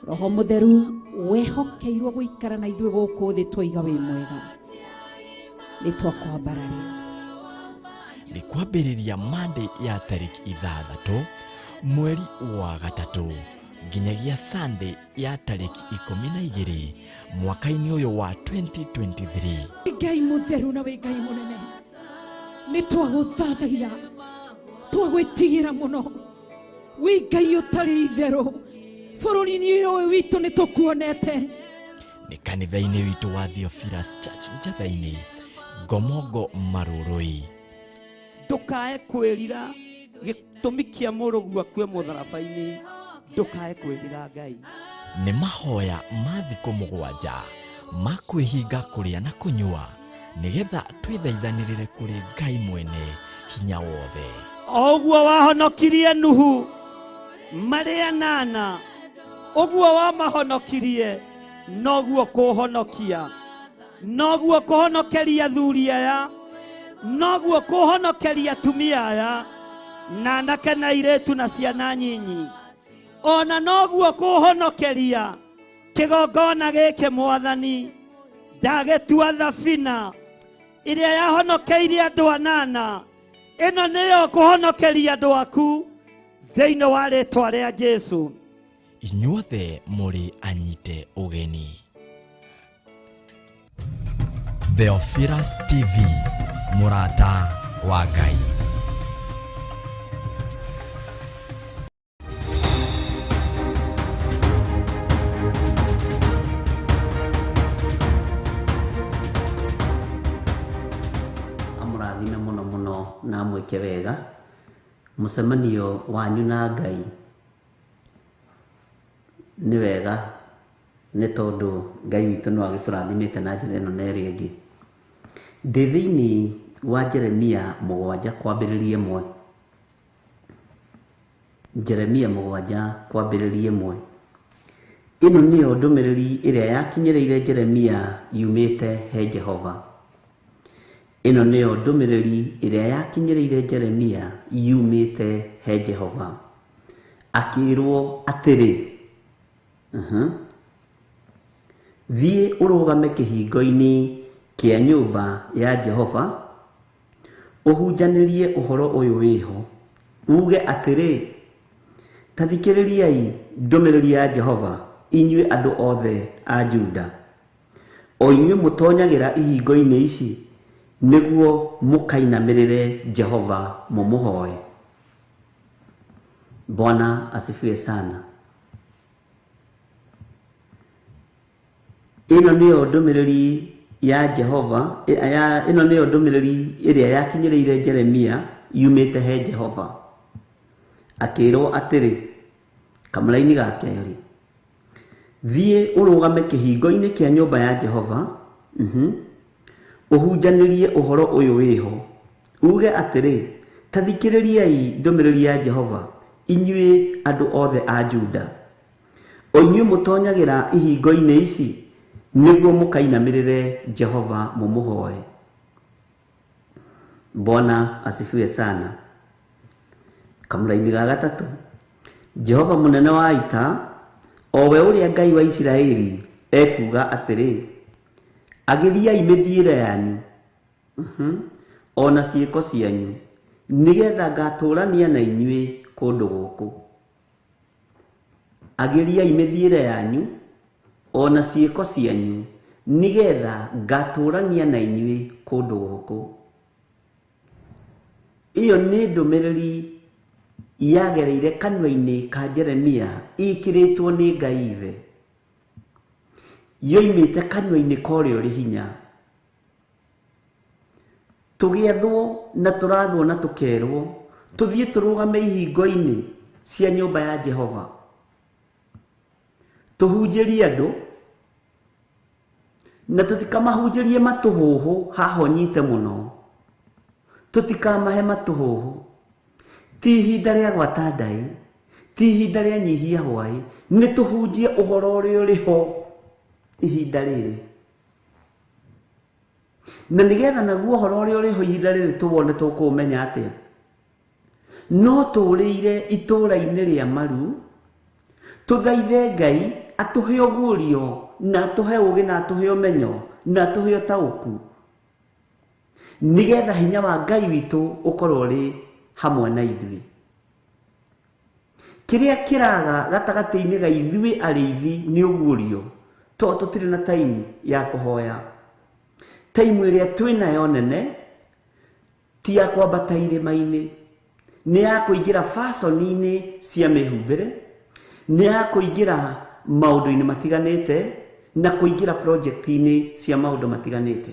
Roho Mũtheru wehokeirwo gũikara na ithuĩ gũkũ thĩ twaiga wĩ mwega. Nĩ twakwambararia.
Nĩ kwambĩrĩria Monday ya tarĩki 6 mweri wa 3 nginyagia Sunday ya tarĩki 12 mwaka-inĩ ũyũ wa 2023.
Ngai mũtheru na wĩ Ngai mũnene, nĩ twagũthathaia, twagwĩtigĩra mũno. Wĩ Ngai ũtarĩ itherũ, bũrũri-inĩ ũyũ witũ nĩ tũkuonete.
Nĩ kanitha-inĩ witũ wa Theophilus Church Njatha-inĩ, Ngomongo Marũrũi.
Ndũkae kwĩrira gĩtũmi kĩa mũrũguo akue mũtharaba-inĩ, ndũkae kwĩrira Ngai.
Nĩ mahoya ma thikũ 7 ma kwĩhinga kũrĩa na kũnyua nĩgetha twĩthaithanĩrĩre kũrĩ Ngai mwene hinya wothe.
O ũguo wahonokirie Nuhu marĩ 8, ũguo wamahonokirie noguo kũhonokia, noguo kũhonokeria athuri aya, noguo kũhonokeria atumia aya, na anake na airĩtu na ciana nyinyi, ona noguo kũhonokeria kĩgongona gĩkĩ Mwathani. Ndagĩtua thabina ĩrĩa yahonokeirie andũ 8, ĩno nĩyo kũhonokeria andũ aku thĩinĩ wa rĩtwa rĩa Jesu.
Inyuothe mũrĩ anyite ũgeni. Theophilus TV, mũrata wa Ngai.
Amũrathime mũno mũno na amwĩke wega. Mũcemanio wanyu na Ngai nĩ wega, nĩ tondũ Ngai witũ no agĩtũrathimĩte na njĩra ĩno na ĩrĩa ĩngĩ. Ndĩ thĩinĩ wa Jeremia 7 kwambĩrĩria 1. Jeremia 7 kwambĩrĩria 1. Ĩno nĩyo ndũmĩrĩri ĩrĩa yakinyĩrĩire Jeremia yumĩte he Jehova. Ĩno nĩyo ndũmĩrĩri ĩrĩa yakinyĩrĩire Jeremia yumĩte he Jehova. Akĩĩrwo atĩrĩ, thiĩ ũrũgame kĩhingo-inĩ kĩa nyũmba ya Jehova, ũhunjanĩrie ũhoro ũyũ wĩho. Uge atĩrĩ, ta thikĩrĩriai ndũmĩrĩri ya Jehova, inyuĩ andũ othe a Juda, o inyuĩ mũtonyagĩra ihingo-inĩ ici nĩguo mũkainamĩrĩre Jehova mũmũhoe. Bwana asifiwe sana. Ĩno nĩyo ndũmĩrĩri ya Jehova, ĩno nĩyo ndũmĩrĩri ĩrĩa yakinyĩrĩire Jeremia yumĩte he Jehova. Akĩrwo atĩrĩ, kamũraini ga kerĩ, thiĩ ũrũgame kĩhingo-inĩ kĩa nyũmba ya Jehova, ũhunjanĩrie ũhoro ũyũ wĩho, uge atĩrĩ, ta thikĩrĩriai ndũmĩrĩri ya Jehova, inyuĩ andũ othe a Juda, o inyuĩ mũtonyagĩra ihingo-inĩ ici nĩguo mũkainamĩrĩre Jehova mũmũhoe. Bwana asifiwe sana. Kamũraini ga gatatũ, Jehova mũnene wa ita, o we ũrĩa Ngai wa Isiraeli, ekuuga atĩrĩ, agĩriai mĩthiĩre yanyu, o na ciĩko cianyu, nĩgetha ngatũũrania na inyuĩ kũndũ gũkũ. Agĩriai mĩthiĩre yanyu, o na ciĩko cianyu, nĩgetha ngatũũrania na inyuĩ kũndũ gũkũ. Ĩyo nĩ ndũmĩrĩri yagereire kanua-inĩ ka Jeremia ĩkĩrĩtwo nĩ Ngai Ithe, yoimĩte kanua-inĩ ka ũrĩa ũrĩ hinya. Tũgĩathwo na tũrathwo na tũkerwo tũthiĩ tũrũgame ihingo-inĩ cia nyũmba ya Jehova, tũhunjĩrie andũ na tũtikamahunjĩrie matũhũhũ haha ũnyite mũno, tũtikamahe matũhũhũ. Ti ihinda rĩa gwata ndai, ti ihinda rĩa nyihia hwaĩ, nĩ tũhunjie ũhoro ũrĩa ũrĩ ho ihinda rĩrĩ, na nĩgetha naguo ũhoro ũrĩa ũrĩ ho ihinda rĩrĩ tũwone tũkũũmenya atĩa. No tũrĩire itũũra-inĩ rĩa maru, tũthaithe Ngai atũhe ũguũrio na atũhe ũũgĩ na atũhe ũmenyo na atũhe ũtaũku, nĩgetha hinya wa Ngai witũ ũkorwo ũrĩ hamwe na ithuĩ. Kĩrĩa kĩraga gatagatĩ-inĩ ga ithuĩ arĩithi nĩ ũguũrio, tondũ tũtirĩ na time ya kũhoya. Time ĩrĩa twĩnayo nene ti ya kwambata irĩma-inĩ, nĩ ya kũingĩra fashion-inĩ cia mĩhumbĩre, nĩ ya kũingĩra maũndũ-inĩ matiganĩte na kũingĩra project-inĩ cia maũndũ matiganĩte.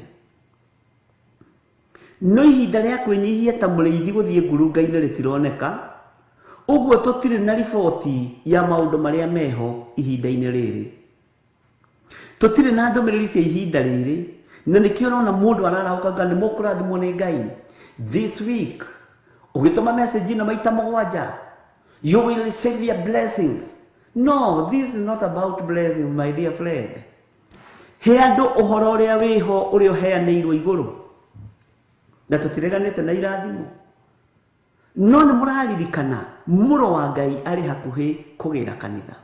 No ihinda rĩa kwĩnyihia ta mũrĩithi gũthiĩ ngurunga-inĩ rĩtironeka, ũguo tũtirĩ na riboti ya maũndũ marĩa meho ihinda-inĩ rĩrĩ. Tũtirĩ na ndũmĩrĩri cia ihinda rĩrĩ, na nĩkĩo ũrona mũndũ ararahũka nga nĩ mũkũrathimwo nĩ Ngai. This week ũgĩtũma message ĩno maita mũgwanja, you will receive your blessings. No, this is not about blessings, my dear friend. He andũ ũhoro ũrĩa wĩho ũrĩa ũheanĩirwo igũrũ, na tũtireganĩte na irathimo, no nĩ mũraririkana mũro wa Ngai arĩ hakuhĩ kũgĩra kanitha.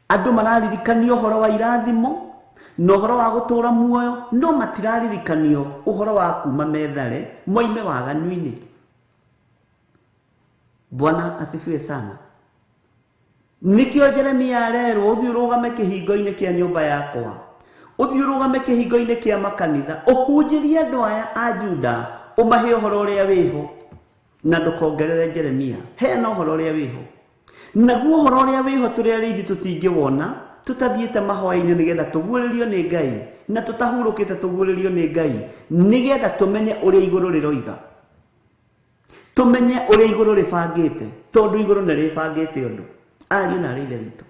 Andũ mararirikanio ũhoro wa irathimo na ũhoro wa gũtũũra muoyo, no matiraririkanio ũhoro wa kuma methare moime waganu-inĩ. Bwana asifiwe sana. Nĩkĩo Jeremia arerwo ũthiĩ ũrũgame kĩhingo-inĩ kĩa nyũmba yakwa, ũthiĩ ũrũgame kĩhingo-inĩ kĩa makanitha, ũhunjĩrie andũ aya a Juda, ũmahe ũhoro ũrĩa wĩho, na ndũkongerere Jeremia. Heana ũhoro ũrĩa wĩho. Naguo ũhoro ũrĩa wĩho tũrĩ arĩithi tũtingĩwona tũtathiĩte mahoya-inĩ nĩgetha tũguũrĩrio nĩ Ngai, na tũtahurũkĩte tũguũrĩrio nĩ Ngai, nĩgetha tũmenye ũrĩa igũrũ rĩroiga, tũmenye ũrĩa igũrũ rĩbangĩte, tondũ igũrũ nĩ rĩbangĩte ũndũ, ariũ na arĩ ithe witũ.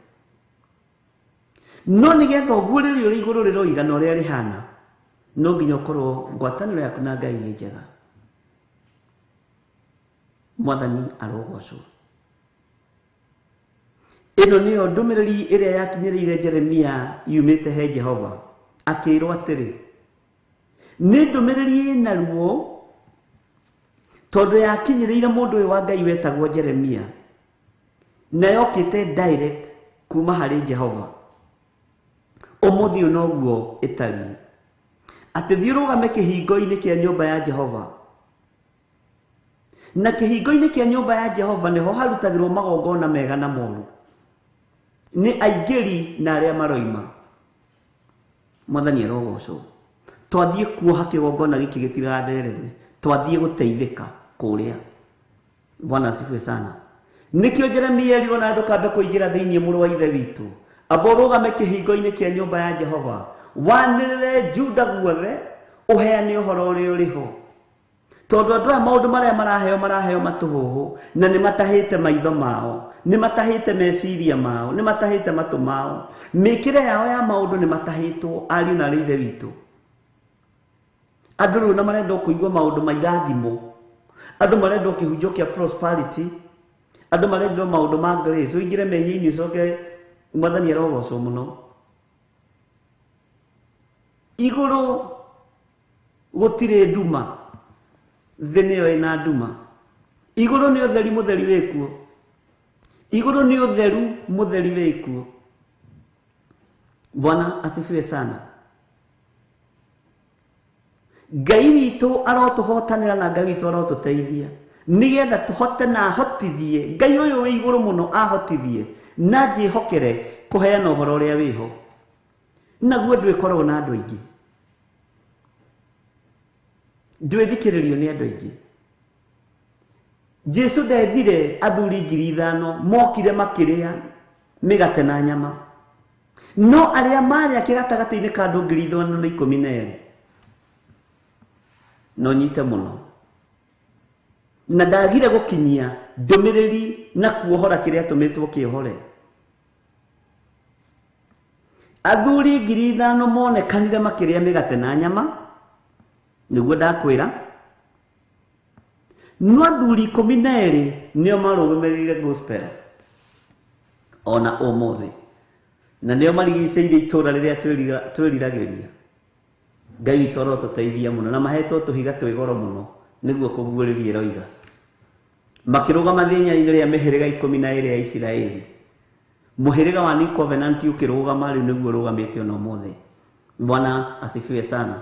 No nĩgetha ũguũrĩrio ũrĩa igũrũ rĩroiga na ũrĩa rĩhana, no nginya ũkorwo ngwatanĩro yaku na Ngai ĩ njega. Mwathani arogocwo. Ĩno nĩyo ndũmĩrĩri ĩrĩa yakinyĩrĩire Jeremia yumĩte he Jehova, akĩrwo atĩrĩ, nĩ ndũmĩrĩri ĩna ruo, tondũ yakinyĩrĩire mũndũ ũyũ wa Ngai wetagwo Jeremia, na yokĩte direct kuma harĩ Jehova. Ũmũthĩ ũyũ noguo ĩtariĩ, atĩ thiĩ ũrũgame kĩhingo-inĩ kĩa nyũmba ya Jehova, Na kĩhingo-inĩ kĩa nyũmba ya Jehova nĩho harutagĩrwo magongona mega na moru, nĩ aingĩri na arĩa maroima. Mwathani arogocwo. Twathiĩ kuoha kĩgongona gĩkĩ gĩtigathereme, twathiĩ gũteithĩka kũrĩa. Bwana asifiwe sana. Nĩkĩo Jeremia erirwo na ndũkambe kũingĩra thĩinĩ mũrũ wa ithe witũ, amba ũrũgame kĩhingo-inĩ kĩa nyũmba ya Jehova, wanĩrĩre Juda guothe, ũheane ũhoro ũrĩa ũrĩ ho. Tondũ andũ aya maũndũ marĩa maraheo maraheo matũhũhũ, na nĩ matahĩte maitho mao, nĩ matahĩte meciria mao, nĩ matahĩte matũ mao, mĩkĩre yao ya maũndũ nĩ matahĩtwo. Ariũ na arĩ ithe witũ, andũ rĩu na marenda kũigua maũndũ ma irathimo, andũ marenda kĩhunjio kĩa prosperity, andũ marenda maũndũ ma grace, ũingĩre mehia-inĩ ũcoke Mwathani arogocwo mũno. Igũrũ gũtirĩ nduma, thĩ nĩyo ĩna nduma. Igũrũ nĩ ũtheri mũtheri wĩkuo, igũrũ nĩ ũtheru mũtheri wĩkuo. Bwana asifiwe sana. Ngai witũ arotũhotanĩra na Ngai witũ arotũteithia nĩgetha tũhote na ahotithie Ngai ũyũ wĩ igũrũ mũno ahotithie na njĩhokere kũheana ũhoro ũrĩa wĩho. Naguo ndwĩkoragwo na andũ aingĩ, ndwĩthikĩrĩrio nĩ andũ aingĩ. Jesu ndethire athuri 5,000 mokire makĩrĩa mĩgate na nyama, no arĩa marĩ ake gatagatĩ-inĩ ka andũ 512 no nyite mũno, na ndagire gũkinyia ndũmĩrĩri na kuohora kĩrĩa atũmĩtwo kĩohore. Athuri 5,000 monekanire makĩrĩa mĩgate na nyama, nĩguo ndakwĩra, no athuri 12 nĩo marũgamĩrĩire gospel ona ũmũthĩ, na nĩo marigicĩirie itũũra rĩrĩa twĩriragĩria. Ngai witũ arotũteithia mũno, na mahetwo tũhiga twĩ goro mũno nĩguo kũguũrĩria ĩroiga. Makĩrũgama thĩnya-inĩ rĩa mĩhĩrĩga 12 ya Isiraeli. Mũhĩrĩga wa New Covenant ũkĩrũgama rĩu nĩguo ũrũgamĩte ona ũmũthĩ. Bwana asifiwe sana.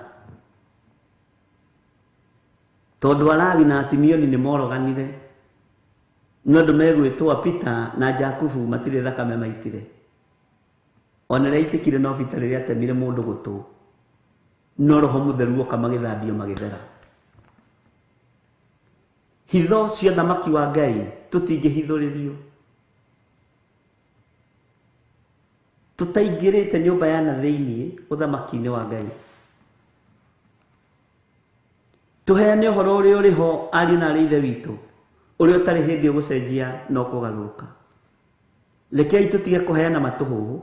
Tondũ Alawi na Simeoni nĩ moroganire, no andũ megwĩtwo Peter na Jakubu matirĩ thakame maitire. Ona rĩrĩa aitĩkire no Peter rĩrĩa atemire mũndũ gũtũ, no Roho Mũtheru oka magĩthambio magĩthera. Hitho cia thamaki wa Ngai tũtingĩhithũrĩrio tũtaingĩrĩte nyũmba ya na thĩinĩ ũthamaki-inĩ wa Ngai. Tũheane ũhoro ũrĩa ũrĩ ho ariũ na arĩ ithe witũ, ũrĩa ũtarĩ hĩndĩ ũgũcenjia na ũkũgarũrũka. Rekei tũtige kũheana matũhũhũ.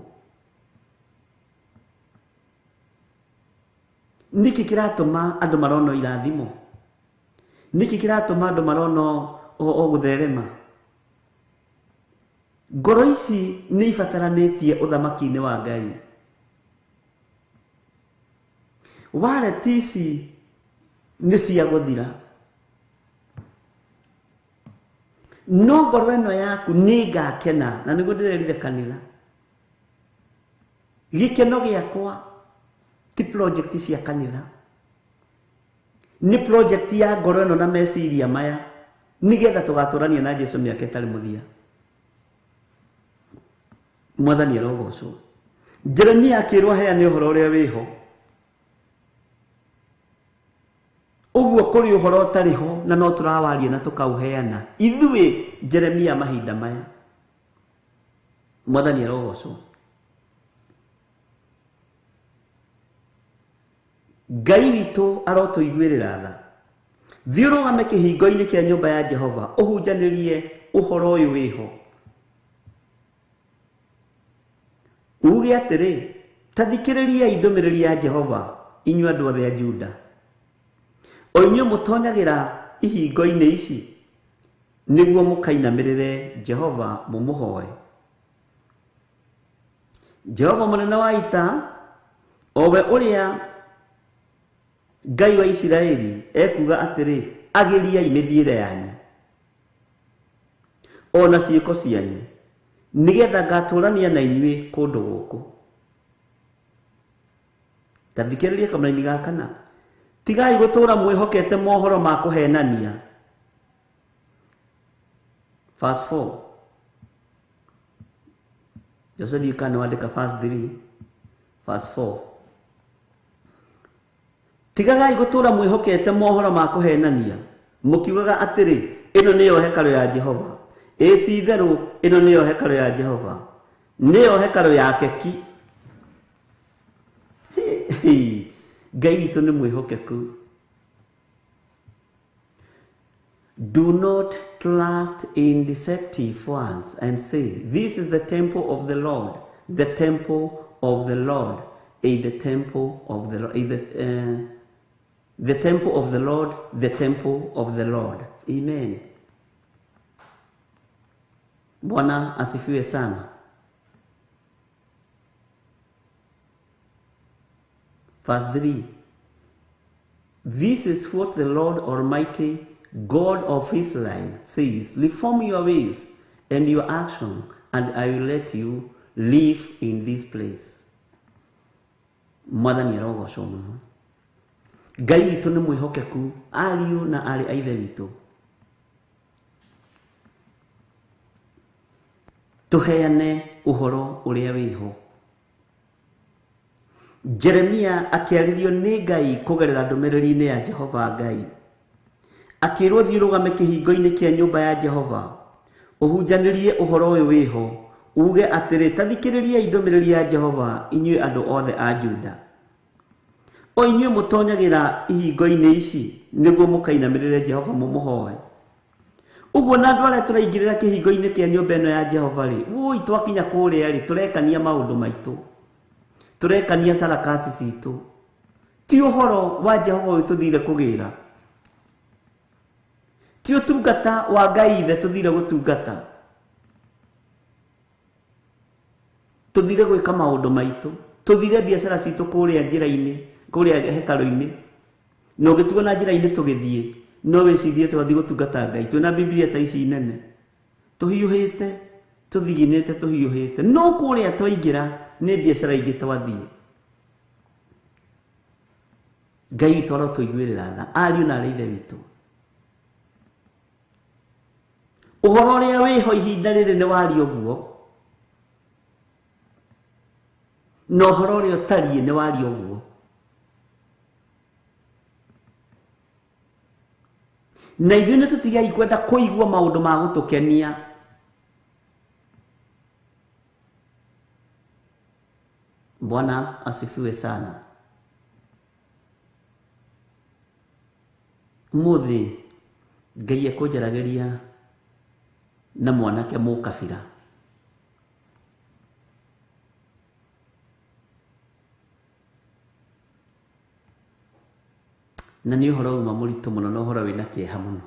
Nĩkĩ kĩratũma andũ marono irathimo? Nĩkĩ kĩratũma andũ marono o gũtherema? Ngoro ici nĩ ibataranĩtie ũthamaki-inĩ wa Ngai. Wareti ici nĩ cia gũthira, no ngoro ĩno yaku nĩ ngakena, na nĩguo ndĩrerire kanitha. Gĩkeno gĩakwa ti project cia kanitha, nĩ project ya ngoro ĩno na meciria maya, nĩgetha tũgatũrania na Jesu mĩaka ĩtarĩ mũthia. Mwathani arogocwo. Jeremia akĩrwo aheane ũhoro ũrĩa wĩho. Ũguo kũrĩ ũhoro ũtarĩ ho na no tũrawaria na tũkaũheana ithuĩ Jeremia mahinda maya. Mwathani arogocwo. Ngai witũ arotũiguĩrĩra tha. Thiĩ ũrũgame kĩhingo-inĩ kĩa nyũmba ya Jehova ũhunjanĩrie ũhoro ũyũ wĩho. Uge atĩrĩ, ta thikĩrĩriai ndũmĩrĩri ya Jehova inyuĩ andũ othe a Juda, o inyuĩ mũtonyagĩra ihingo-inĩ ici nĩguo mũkainamĩrĩre Jehova mũmũhoe. Jehova mũnene wa ita, o we ũrĩa Ngai wa Isiraeli, ekuuga atĩrĩ, agĩriai mĩthiĩre yanyu o na ciĩko cianyu, nĩgetha ngatũrania na inyuĩ kũndũ gũkũ. Ta thikĩrĩria kamũraini ga kana. Tigai gũtũũra mwĩhokete mohoro ma kũhenania, Verse 4. Jose ndiũĩ kana nĩwandĩka verse 3 verse 4. Tigagai gũtũũra mwĩhokete mohoro ma kũhenania, mũkiugaga atĩrĩ, ĩno nĩyo hekarũ ya Jehova. Ĩ ti itherũ ĩno nĩyo hekarũ ya Jehova, nĩyo hekarũ yake ki. Ngai witũ nĩ mwĩhokeku. Do not trust in deceptive ones and say, this is the temple of the Lord, the temple of the Lord, is the temple of the Lord, is the temple of the Lord, the temple of the Lord. Amen. Bwana asifiwe sana. Verse 3. This is what the Lord Almighty, God of Israel, says. Reform your ways and your action, and I will let you live in this place. Mwathani arogocwo mũno. Ngai witũ nĩ mwĩhokeku, ariũ na aarĩ a Ithe witũ. Tũheane ũhoro ũrĩa wĩho. Jeremia akĩarĩrio nĩ Ngai kũgerera ndũmĩrĩri-inĩ ya Jehova Ngai. Akĩrwo thiĩ ũrũgame kĩhingo-inĩ kĩa nyũmba ya Jehova, ũhunjanĩrie ũhoro ũyũ wĩho, uge atĩrĩ, ta thikĩrĩriai ndũmĩrĩri ya Jehova inyuĩ andũ othe a Juda. O inyuĩ mũtonyagĩra ihingo-inĩ ici nĩguo mũkainamĩrĩre Jehova mũmũhoe. Ũguo na andũ arĩa tũraingĩrĩra kĩhingo-inĩ kĩa nyũmba ĩno ya Jehova rĩ, wũi twakinya kũrĩa rĩ, tũrekania maũndũ maitũ, tũrekania sarakasi citũ. Ti ũhoro wa Jehova ũyũ tũthire kũgĩra, ti ũtungata wa Ngai ithe tũthire gũtungata, tũthire gwĩka maũndũ maitũ, tũthire biacara citũ kũrĩa njĩra-inĩ, kũrĩa hekarũ-inĩ. Na ũngĩtuona njĩra-inĩ tũgĩthiĩ, no wĩcirie twathiĩ gũtungata Ngai. Twĩna Biblia ta ici nene, tũhiũhĩte, tũthiginĩte, tũhiũhĩte, no kũrĩa twaingĩra nĩ biacara ingĩ twathiĩ. Ngai witũ arotũiguĩrĩra tha, ariũ na aarĩ a Ithe witũ. Ũhoro ũrĩa wĩho ihinda rĩrĩ nĩ waria ũguo, na ũhoro ũrĩa ũtariĩ nĩ waria ũguo. Na ithuĩ nĩ tũtigai kwenda kũigua maũndũ ma gũtũkenia. Bwana asifiwe sana. Ũmũthĩ Ngai ekũnjaragĩria na mwanake mũkabira. Na nĩ ũhoro uma mũritũ mũno, na ũhoro wĩna kĩeha mũno.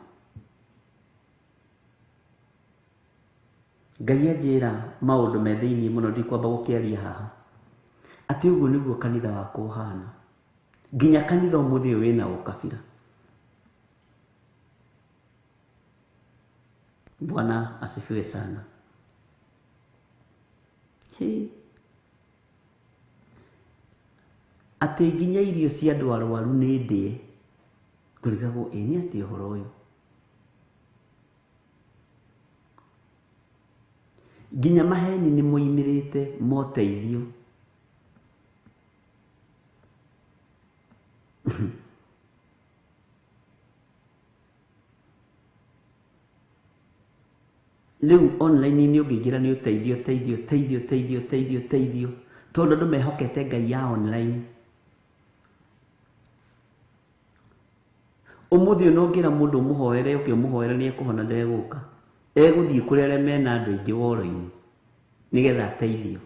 Ngai anjĩra maũndũ me thĩinĩ mũno, ndikwamba gũkĩaria haha. Atĩ ũguo nĩguo kanitha wakwa ũhana. Nginya kanitha ũmũthĩ ũyũ wĩna ũkabira. Bwana asifiwe sana. Atĩ nginya irio cia andũ arwaru nĩ ndĩe. Ngũrigagwo ĩ nĩ atĩ ũhoro ũyũ. Nginya maheni nĩ moimĩrĩte moteithio. Rĩu online nĩ ũngĩingĩra nĩ ũteithio, teithio, teithio, teithio, teithio, teithio, tondũ andũ mehokete Ngai ya online. Ũmũthĩ ũyũ no ũngĩra mũndũ ũmũhoere, ũke ũmũhoere nĩ ekũhona, ndegũka. Egũthiĩ kũrĩa arĩa mena andũ aingĩ woro-inĩ nĩgetha ateithio.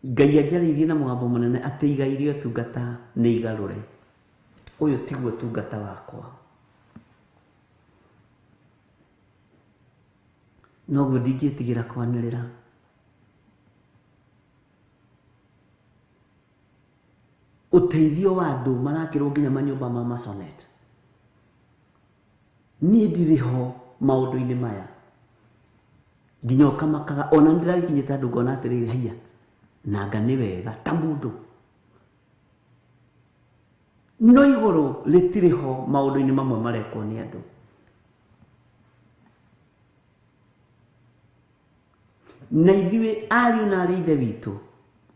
Ngai anjarĩirie na mũgambo mũnene atĩ igai rĩa ũtungata nĩ igarũre. Ũyũ tiguo ũtungata wakwa. Noguo ndingĩtigĩra kwanĩrĩra. Ũteithio wa andũ marakĩrwo nginya manyũmba ma masonet. Niĩ ndirĩ ho maũndũ-inĩ maya. Nginya ũkamakaga, ona nĩndĩragĩkinyĩte andũ ngona atĩrĩrĩ, haiya, nanga nĩ wega ta mũndũ. No igũrũ rĩtirĩ ho maũndũ-inĩ mamwe marekwo nĩ andũ. Na ithuĩ ariũ na arĩ ithe witũ,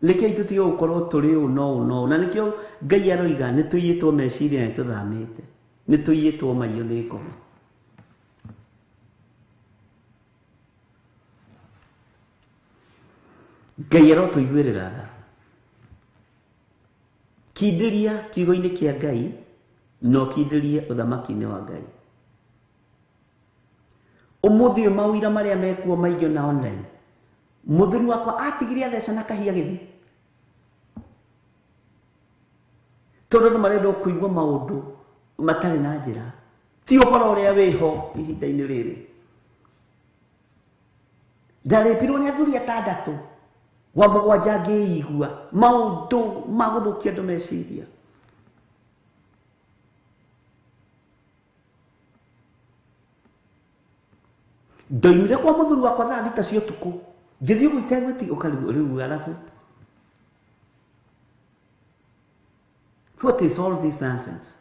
rekei tũtige gũkorwo tũrĩ ũũ na ũũ na ũũ. Na nĩkĩo Ngai aroiga nĩ tũiyĩtwo meciria na nĩ tũthamĩte, nĩ tũiyĩtwo maiyo nĩ ngoma. Ngai arotũiguĩrĩra tha. Kindĩria kiugo-inĩ kĩa Ngai na ũkindĩrie ũthamaki-inĩ wa Ngai. Ũmũthĩ ũyũ maũira marĩa mekuo maingĩ ona online, mũthuri wakwa atigire atheca na kahia gĩthi, tondũ andũ marenda kũigua maũndũ matarĩ na njĩra, ti ũhoro ũrĩa wĩho ihinda-inĩ rĩrĩ. Ndarĩpirwo nĩ athuri atandatũ, wa mũgwanja ngĩigua maũndũ ma gũthũkia andũ meciria. Ndoimire kwa mũthuri wakwa thaa 6 cia ũtukũ, ngĩthiĩ ũguo itegwĩti ũkarigwo rĩu arabu. What is all this nonsense?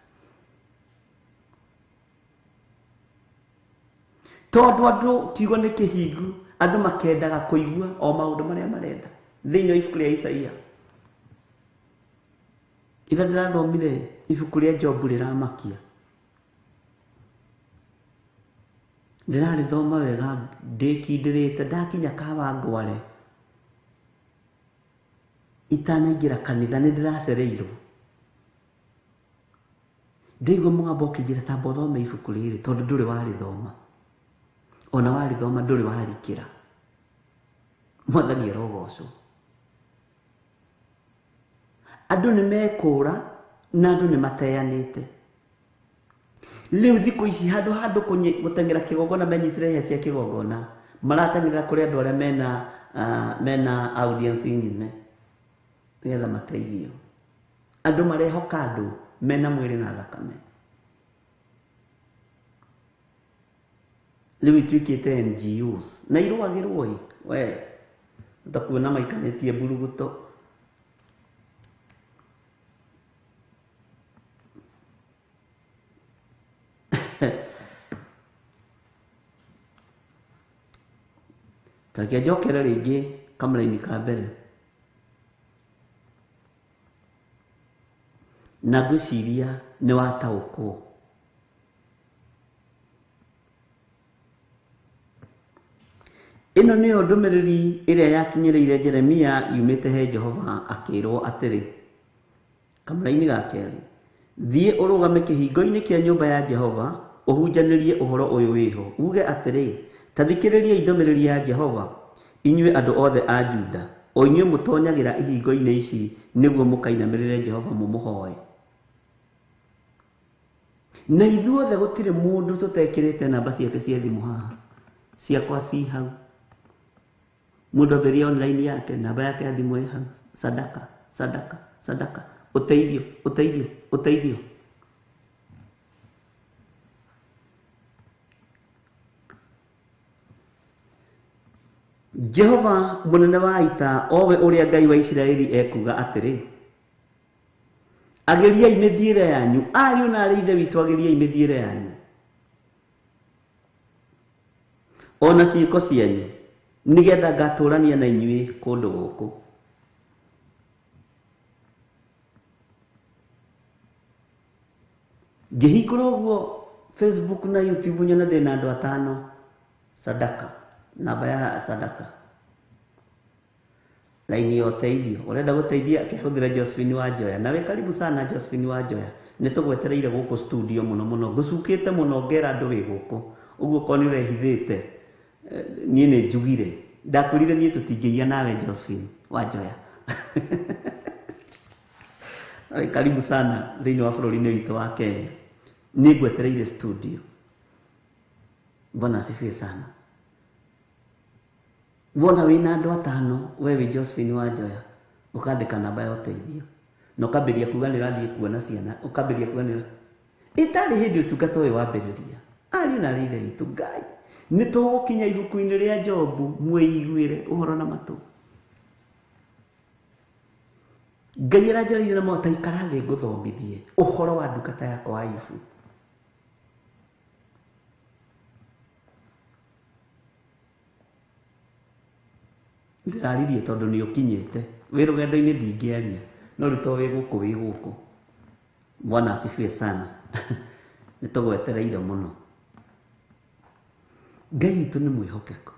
Tondũ andũ kiugo nĩ kĩhingu, andũ makendaga kũigua o maũndũ marĩa marenda. Thĩinĩ wa ibuku rĩa Isaia, ira ndĩrathomire ibuku rĩa Jobu rĩramakia. Ndĩrarĩthoma wega ndĩkindĩrĩte, ndakinya Kawangware itanaingĩra kanitha nĩ ndĩracereirwo. Ndaigua mũgambo ũkĩnjĩra tamba ũthome ibuku rĩrĩ tondũ ndũrĩ warĩthoma, ona warĩthoma ndũrĩ warikĩra. Mwathani arogocwo. Andũ nĩ mekũra na andũ nĩ mateanĩte. Rĩu thikũ ici handũ ha andũ gũteng'era kĩgongona menyitĩre hĩa cia kĩgongona, marateng'erera kũrĩ andũ arĩa mena audience nene nĩgetha mateithio. Andũ marehoka andũ mena mwĩrĩ na thakame. Rĩu ituĩkĩte NGOs na irũagĩrwo ĩ, we utakuona maikanĩtie mburuguto. Tareke njokere rĩngĩ kamũraini ka mbere. Na ngwĩciria nĩ wataũkwo. Ĩno nĩyo ndũmĩrĩri ĩrĩa yakinyĩrĩire Jeremia yumĩte he Jehova akĩĩrwo atĩrĩ, kamũraini ga kerĩ, thiĩ ũrũgame kĩhingo-inĩ kĩa nyũmba ya Jehova ũhunjanĩrie ũhoro ũyũ wĩho, uge atĩrĩ, ta thikĩrĩriai ndũmĩrĩri ya Jehova, inyuĩ andũ othe a Juda, o inyuĩ mũtonyagĩra ihingo-inĩ ici nĩguo mũkainamĩrĩre Jehova mũmũhoe. Na ithuothe gũtirĩ mũndũ tũtekĩrĩte namba ciake cia thimũ haha, ciakwa ci hau. Mũndũ ambĩrĩria online yake, namba yake ya thimũ ĩ hau, sadaka, sadaka, sadaka, ũteithio, ũteithio, ũteithio. Jehova mũnene wa ita, o we ũrĩa Ngai wa Isiraeli ekuuga atĩrĩ, agĩriai mĩthiĩre yanyu, ariũ na arĩ ithe witũ, agĩriai mĩthiĩre yanyu ona ciĩko cianyu, nĩgetha ngatũrania na inyuĩ kũndũ gũkũ. Ngĩhingũra ũguo Facebook na YouTube nyone ndĩna andũ atano, sadaka, namba ya sadaka, laini ya ũteithio. Ũrenda gũteithia akĩhũthĩra Josephine Wanjoya. Nawe karibu sana Josephine Wanjoya, nĩ tũgwetereire gũkũ studio mũno mũno, ngũcukĩte mũno ngera andũ wĩ gũkũ ũguo, korwo nĩ ũrehithĩte, niĩ nĩ njugire, ndakwĩrire niĩ tũtingĩiya nawe Josephine Wanjoya. Karibu sana thĩinĩ wa bũrũri-inĩ witũ wa Kenya, nĩ ngwetereire studio. Bwana asifiwe sana. Wona wĩna andũ atano, we wĩ Josephine Wanjoya, ũkandĩka namba ya ũteithio na ũkambĩrĩria kuga nĩ ũrathiĩ kuona ciana, ũkambĩrĩria kuga nĩ ĩtarĩ hĩndĩ ũtungata ũyũ wambĩrĩria. Ariũ na arĩ ithe witũ, Ngai nĩ tũgũkinya ibuku-inĩ rĩa Jobu mwĩiguĩre ũhoro na matũ. Ngai aranjarĩirie na mota ikara thĩ ngũthomithie ũhoro wa ndungata yakwa Ayubu. Ndĩraririe tondũ nĩ ũkinyĩte wĩ rũgendo-inĩ ndingĩaria no rĩu to wĩ gũkũ wĩ gũkũ. Bwana asifiwe sana. Nĩ tũgwetereire mũno. Ngai witũ nĩ mwĩhokeku.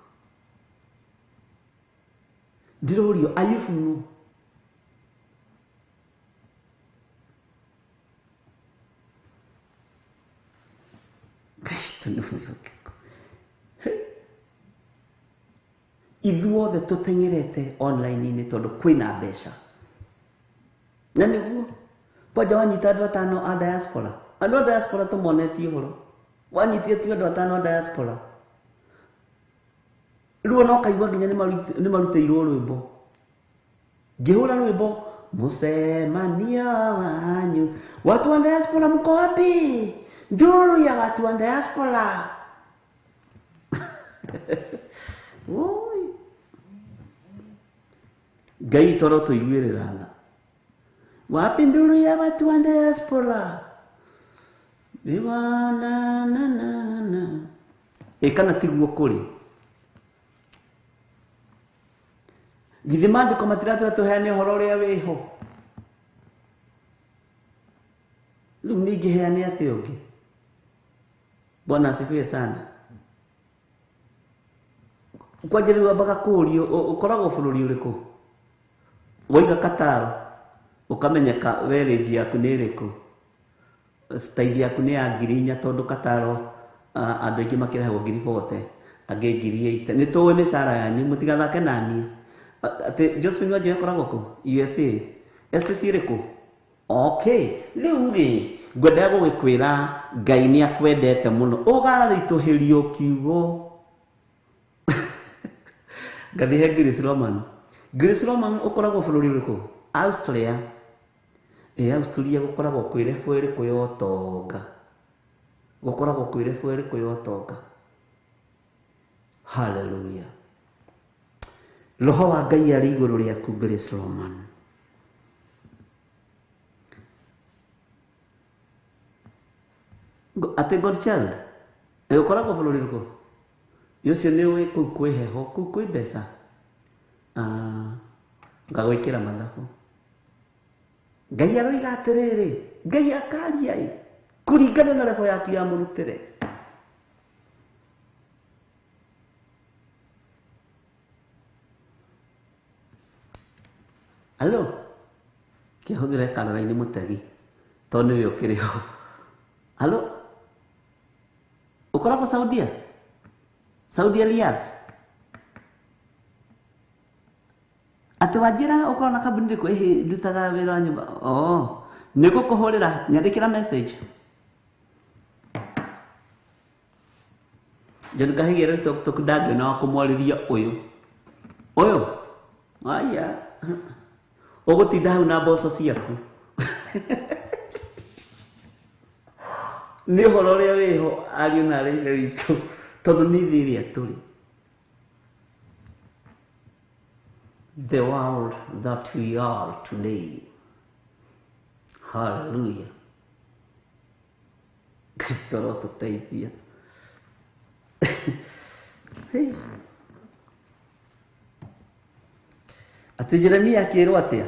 Ndĩrorio Ayubu nũ? Ngai witũ nĩ mwĩhokeku. Ithuothe tũteng'erete online-inĩ tondũ kwĩna mbeca. Na nĩguo kwanja wanyita andũ atano a diaspora, andũ a diaspora tũmonetie ũhoro, wanyitie tu andũ atano a diaspora, rĩu ona ũkaigua nginya nĩ marutĩirwo rwĩmbo. Ngĩhũra rwĩmbo mũcemanio wanyu watu wa diaspora mko wapi? Nduru ya watu wa diaspora. Oi. Ngai toro tũiguĩrĩra tha. Wapi nduru ya watu wa diaspora? Iwa na na na na. Ĩ kana tiguo kũrĩ? Githĩ maandĩko matiratwĩra tũheane ũhoro ũrĩa wĩho? Rĩu ningĩheane atĩa ũngĩ? Bwana asifiwe sana. Kwanja rĩu wambaga kũũrio ũkoragwo bũrũri ũrĩkũ? Waiga Qatar ũkamenyeka we range yaku nĩ ĩrĩkũ, style yaku nĩ ya 4,000 tondũ Qatar andũ aingĩ makĩrehagwo 40,000 angĩ 80,000. Nĩ tũĩ mĩcara yanyu, mũtigathake naniĩ. Atĩ Josephine Wanjĩrĩ akoragwo kũ? USA. Estate ĩrĩkũ? Okay, rĩu rĩ ngwendaga gũgĩkwĩra Ngai nĩ akwendete mũno, ũgaritũhĩrio kiugo. Ngathiĩ he Grace Roman. Grace Roman ũkoragwo bũrũri ũrĩkũ? Austria. Ĩ Austria gũkoragwo kwĩ level ĩrĩkũ ya ũtonga? Gũkoragwo kwĩ level ĩrĩkũ ya ũtonga? Hallelujah. Roho wa Ngai arĩ igũrũ rĩaku Grace Roman. Atĩ God child? Ĩ ũkoragwo bũrũri ũrĩkũ? Ũcio nĩ ũĩ kũu kwĩ heho, kũu kwĩ mbeca. Ngagwĩkĩra mathabu. Ngai aroiga atĩrĩrĩ, Ngai akaria ĩ, kũringana na level yaku ya mũrutĩre. Hello? Kĩhũthĩre Caroline Mũtegi, tondũ nĩwe ũkĩrĩ ho. Hello? Ũkoragwo Saudia? Saudia Riyadh? Atĩ wanjĩra ũkoragwo na kambuni ĩrĩkũ? Ĩhĩ, ndutaga wĩra wa nyũmba. Oh, nĩ ngũkũhũrĩra, nyandĩkĩra message. John Kahigĩra Tok ndangĩona wa kũmwarĩria ũyũ. Ũyũ? Aya. Ũgũtinda hau na mboco ciaku. Nĩ ũhoro ũrĩa wĩho ariũ na arĩ ithe witũ, tondũ nĩ thĩ ĩrĩa tũrĩ. The world that we are today. Hallelujah. Kristo arotũteithia. Atĩ Jeremia akĩrwo atĩa?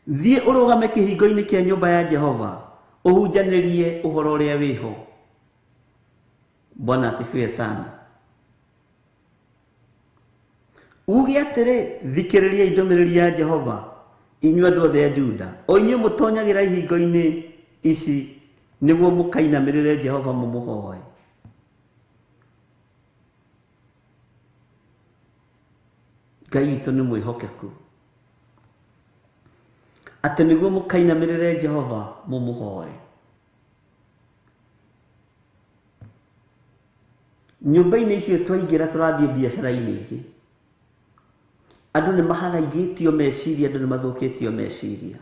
Thiĩ ũrũgame kĩhingo-inĩ kĩa nyũmba ya Jehova, ũhunjanĩrie ũhoro ũrĩa wĩho. Bwana asifiwe sana. Uge atĩrĩ, thikĩrĩriai ndũmĩrĩri ya Jehova, inyuĩ andũ othe a Juda, o inyuĩ mũtonyagĩra ihingo-inĩ ici nĩguo mũkainamĩrĩre Jehova mũmũhoe. Ngai witũ nĩ mwĩhokeku. Atĩ nĩguo mũkainamĩrĩre Jehova mũmũhoe. Nyũmba-inĩ icio twaingĩra tũrathiĩ biacara-inĩ ingĩ. Andũ nĩ maharaigĩtio meciria, andũ nĩ mathũkĩtio meciria.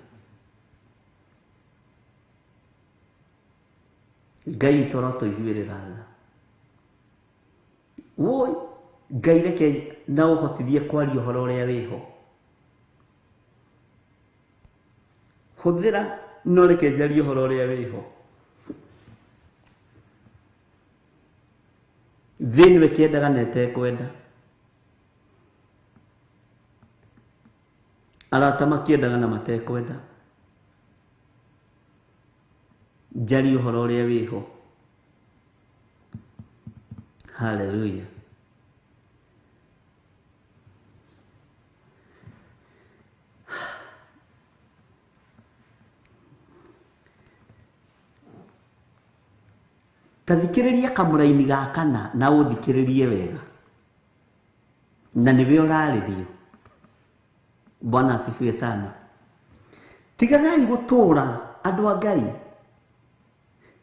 Ngai witũ arotũiguĩrĩra tha. Woi, Ngai reke na ũhotithie kwaria ũhoro ũrĩa wĩho. Hũthĩra no reke njarie ũhoro ũrĩa wĩho. Thĩ nĩwe kĩendaga na ĩtekwenda. Arata makĩendaga na matekwenda. Njarie ũhoro ũrĩa wĩho. Hallelujah. Ta thikĩrĩria kamũraini ga kana na ũthikĩrĩrie wega. Na nĩwe ũrarĩrio. Bwana asifiwe sana. Tigagai gũtũũra andũ a Ngai.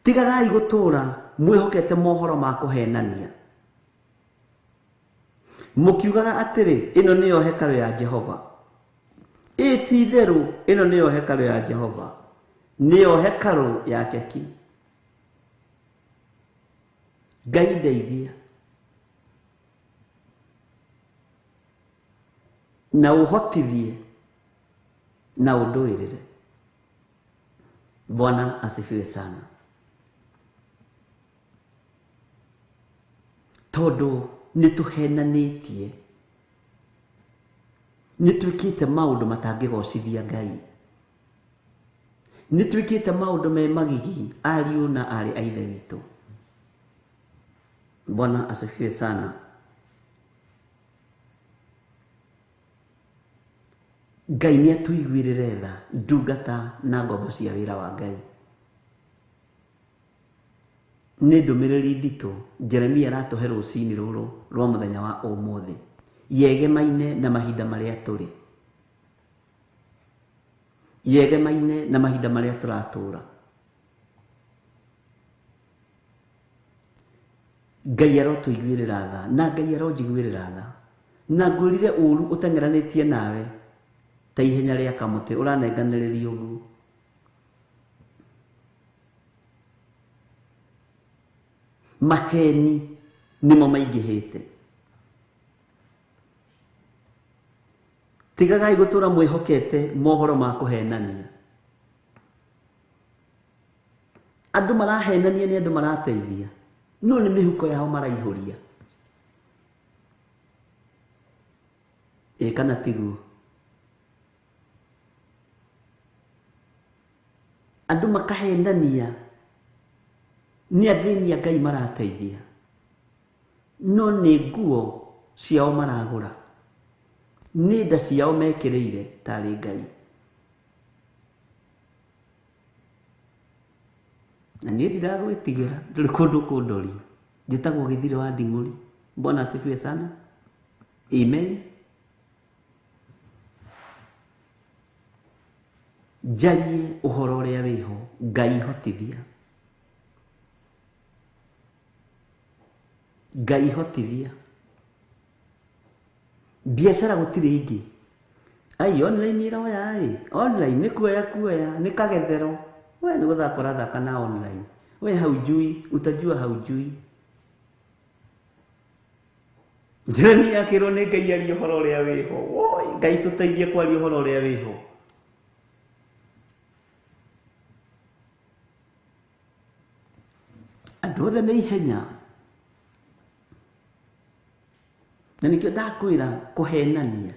Tigagai gũtũũra mwĩhokete mohoro ma kũhenania. Mũkiugaga atĩrĩ, ĩno nĩyo hekarũ ya Jehova. Ĩ ti itherũ, ĩno nĩyo hekarũ ya Jehova. Nĩyo hekarũ yake ki. Ngai ndeithia. Na ũhotithie na ũndũĩrĩre. Bwana asifiwe sana. Tondũ nĩ tũhenanĩtie, nĩ twĩkĩte maũndũ matangĩgocithia Ngai, nĩ twĩkĩte maũndũ me magigi ariũ na aarĩ a Ithe witũ. Bwana asifiwe sana. Ngai nĩ atũiguĩrĩre tha ndungata na ngombo cia wĩra wa Ngai. Nĩ ndũmĩrĩri nditũ Jeremia aratũhe rũcinĩ rũrũ rwa mũthenya wa ũmũthĩ, yegemaine na mahinda marĩa tũrĩ, yegemaine na mahinda marĩa tũratũra. Ngai arotũiguĩrĩra tha na Ngai aronjiguĩrĩra tha. Na ngwĩrire ũru ũteng'eranĩtie nawe ta ihenya rĩa kamũtĩ ũranenganĩrĩria ũguo. Maheni nĩmo maingĩhĩte. Tigagai gũtũra mwĩhokete mohoro ma kũhenania. Andũ marahenania nĩ andũ marateithia, no nĩ mĩhuko yao maraihũria. Ĩ kana tiguo? Andũ makahenania nĩ athĩni a Ngai marateithia, no nĩ nguo ciao maragũra, nĩ nda ciao mekĩrĩire tarĩ Ngai. Na niĩ ndiragwĩtigĩra, ndũrĩ kũndũ kũndoria. Njĩtagwo Gĩthirĩ wa Nding'ũri. Bwana asifiwe sana. Amen. Njarie ũhoro ũrĩa wĩho, Ngai hotithia. Ngai hotithia. Biacara gũtirĩ ingĩ. Ai, online ĩroya ĩ, online nĩ kuoya kuoya, nĩ kagethero. We nĩ gũthaka ũrathaka na online. We haujui, utajua haujui. Jeremia akĩrwo nĩ Ngai arie ũhoro ũrĩa wĩho. Woi, Ngai tũteithie kwaria ũhoro ũrĩa wĩho. Andũ othe nĩ ihenya. Na nĩkĩo ndakwĩra kũhenania.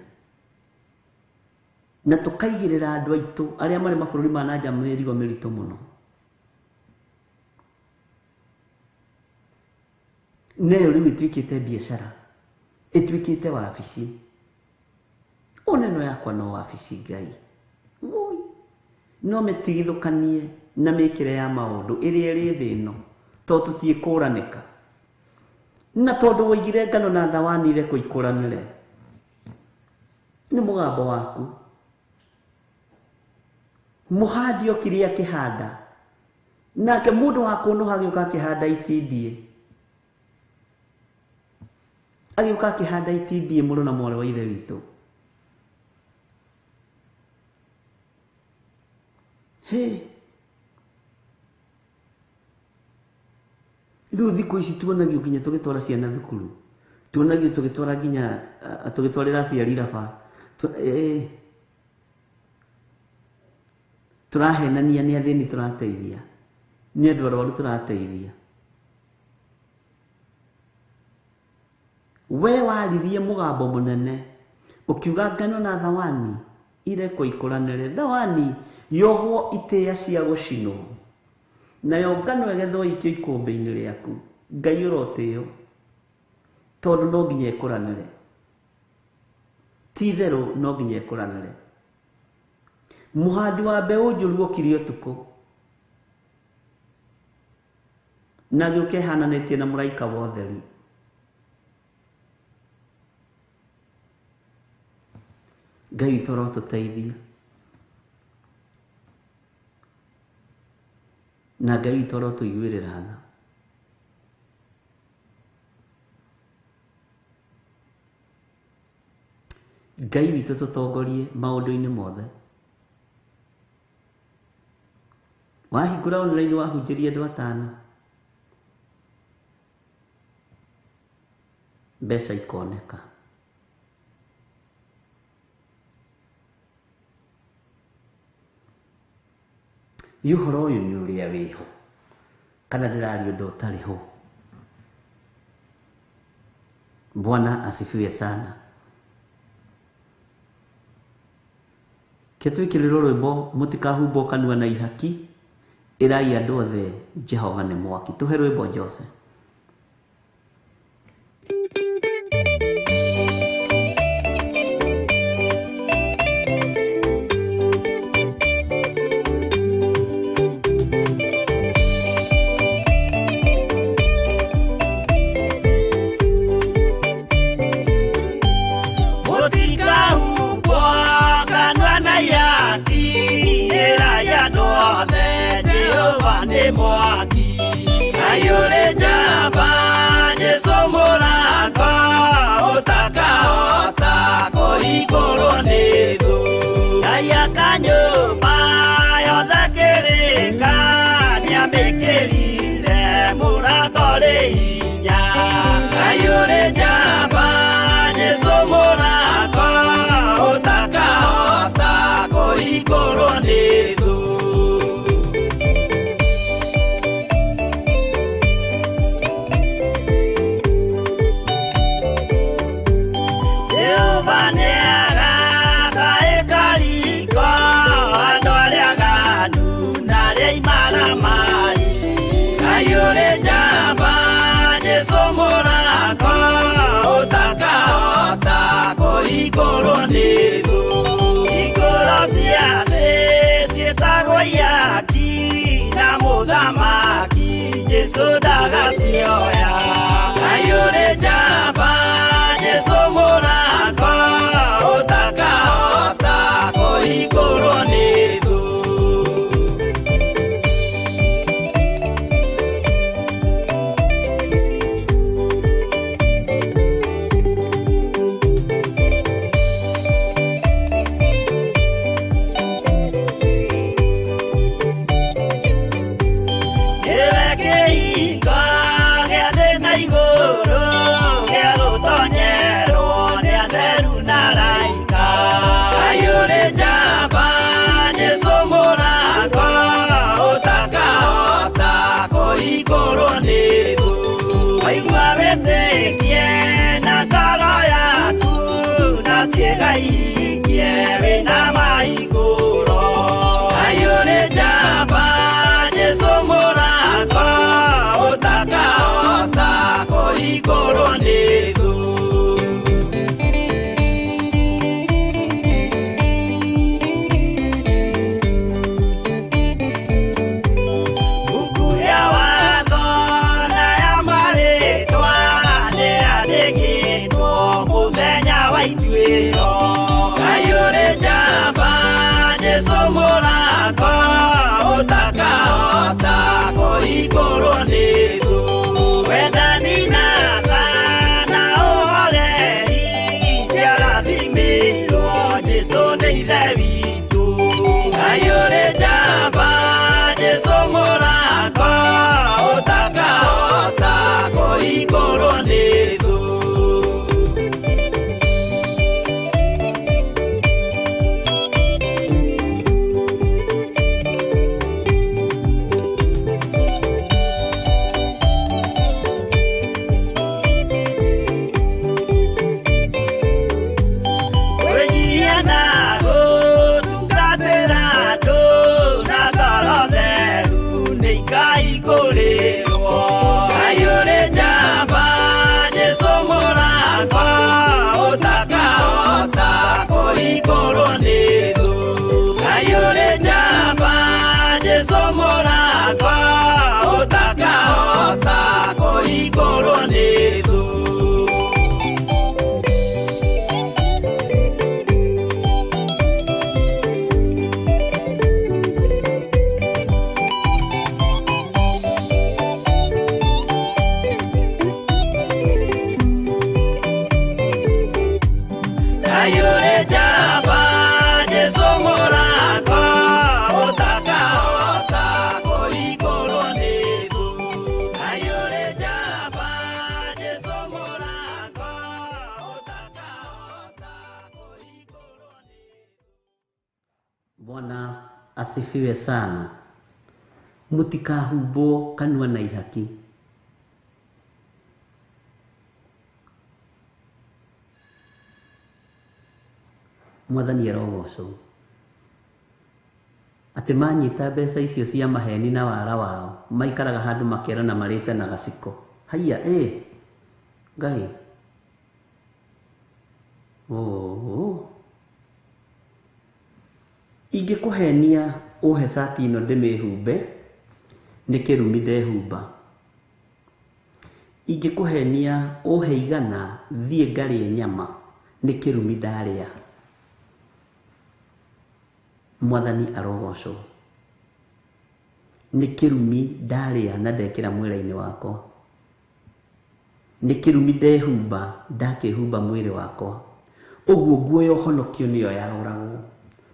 Na tũkaigĩrĩra andũ aitũ arĩa marĩ mabũrũri ma nanja mĩrigo mĩritũ mũno. Nayo rĩu ĩtuĩkĩte biacara, ĩtuĩkĩte wabici. Ona ĩno yakwa no wabici Ngai. Woi. No mĩtigithũkanie na mĩkĩre ya maũndũ ĩrĩa ĩrĩ thĩ ĩno, tondũ tũtiĩkũranĩka. Na tondũ woigire ngano na thawani rekwo ikũranĩre. Nĩ mũgambo waku. Mũhandi okire akĩhanda, nake mũndũ wa kũnũha agĩũka akĩhanda itindiĩ. Agĩũka akĩhanda itindiĩ mũrũ na mwarĩ wa Ithe witũ. Hĩ. Rĩu thikũ ici tuonagio nginya tũgĩtwara ciana thukuru, tuonagio tũgĩtwara nginya tũgĩtwarĩra aciari raba. Tũrahenania nĩ athĩni tũrateithia, nĩ andũ arwaru tũrateithia. We waririe mũgambo mũnene ũkiuga ngano na thawani irekwo ikũranĩre, thawani yohwo itĩĩa cia gũcinwo, nayo ngano ĩgethwo ikio ikũmbĩ-inĩ rĩaku. Ngai ũrotĩo tondũ no nginya ĩkũranĩre, ti itherũ no nginya ĩkũranĩre. Mũhandi wa mbeũ njũru okire ũtukũ na agĩũka ehananĩtie na mũraika wa ũtheri. Ngai witũ arotũteithia na Ngai witũ arotũiguĩrĩra tha. Ngai witũ tũtongorie maũndũ-inĩ mothe. Wahingũra online wahunjĩria andũ atano, mbeca ikoneka. Ĩ ũhoro ũyũ nĩ ũrĩa wĩho kana ndĩraria ũndũ ũtarĩ ho? Bwana asifiwe sana. Ke twĩkĩrĩrwo rwĩmbo mũtikahumbwo kanua na ihaki, ĩrai andũ othe Jehova nĩ mwaki. Tũhe rwĩmbo Jose. Bwana asifiwe sana. Mutikahumbwo kanua na ihaki. Mwathani arogocwo atĩ manyita mbeca icio cia maheni na wara wao maikaraga handũ makerana marĩte na gaciko. Haiya ĩ Ngai oh. Ingĩkũhenia ũhe cati ĩno ndĩmĩhumbe nĩ kĩrumi ndehumba. Ingĩkũhenia ũhe igana thiĩ ngarĩe nyama nĩ kĩrumi ndarĩa. Mwathani arogocwo nĩ kĩrumi ndarĩa na ndekĩra mwĩrĩ-inĩ wakwa, nĩ kĩrumi ndehumba ndakĩhumba mwĩrĩ wakwa. Ũguo nguo ya ũhonokio nĩyo yaũragwo,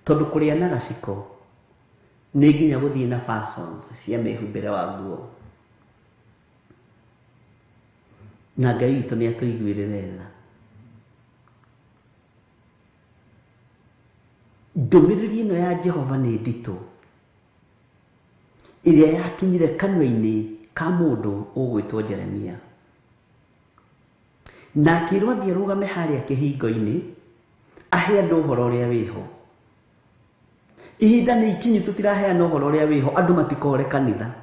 tondũ kũrĩa na gaciko nĩ nginya gũthiĩ na fashions cia mĩhumbĩre wa nguo. Na Ngai witũ nĩ atũiguĩrĩre tha. Ndũmĩrĩri ĩno ya Jehova nĩ nditũ, ĩrĩa yakinyire kanua-inĩ ka mũndũ ũgwĩtwo Jeremia, na akĩrwo athiĩ arũgame harĩa kĩhingo-inĩ ahe andũ ũhoro ũrĩa wĩho. Ihinda nĩ ikinyu tũtiraheana ũhoro ũrĩa wĩho, andũ matikore kanitha.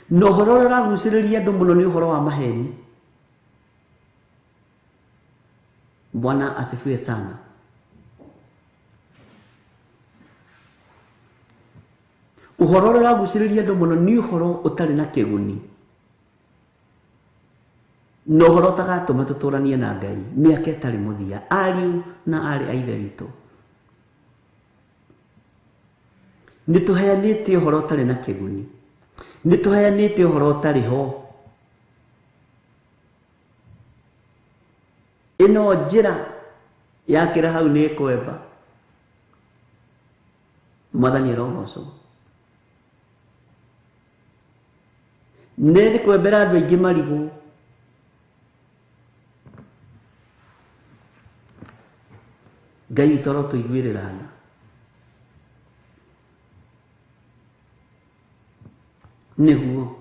Na ũhoro ũrĩa ũragucĩrĩria andũ mũno nĩ ũhoro wa maheni. Bwana asifiwe sana. Ũhoro ũrĩa ũragucĩrĩria andũ mũno nĩ ũhoro ũtarĩ na kĩguni, na ũhoro ũtagatũma tũtũranie na Ngai mĩaka ĩtarĩ mũthia. Ariũ na aarĩ a Ithe witũ, nĩ tũheanĩte ũhoro ũtarĩ na kĩguni, nĩ tũheanĩte ũhoro ũtarĩ ho. Ĩno njĩra yakĩra hau nĩ ĩkwemba. Mwathani arogocwo. Nĩ kwembera andũ aingĩ marigũ. Ngai witũ arotũiguĩrĩra tha. Nĩguo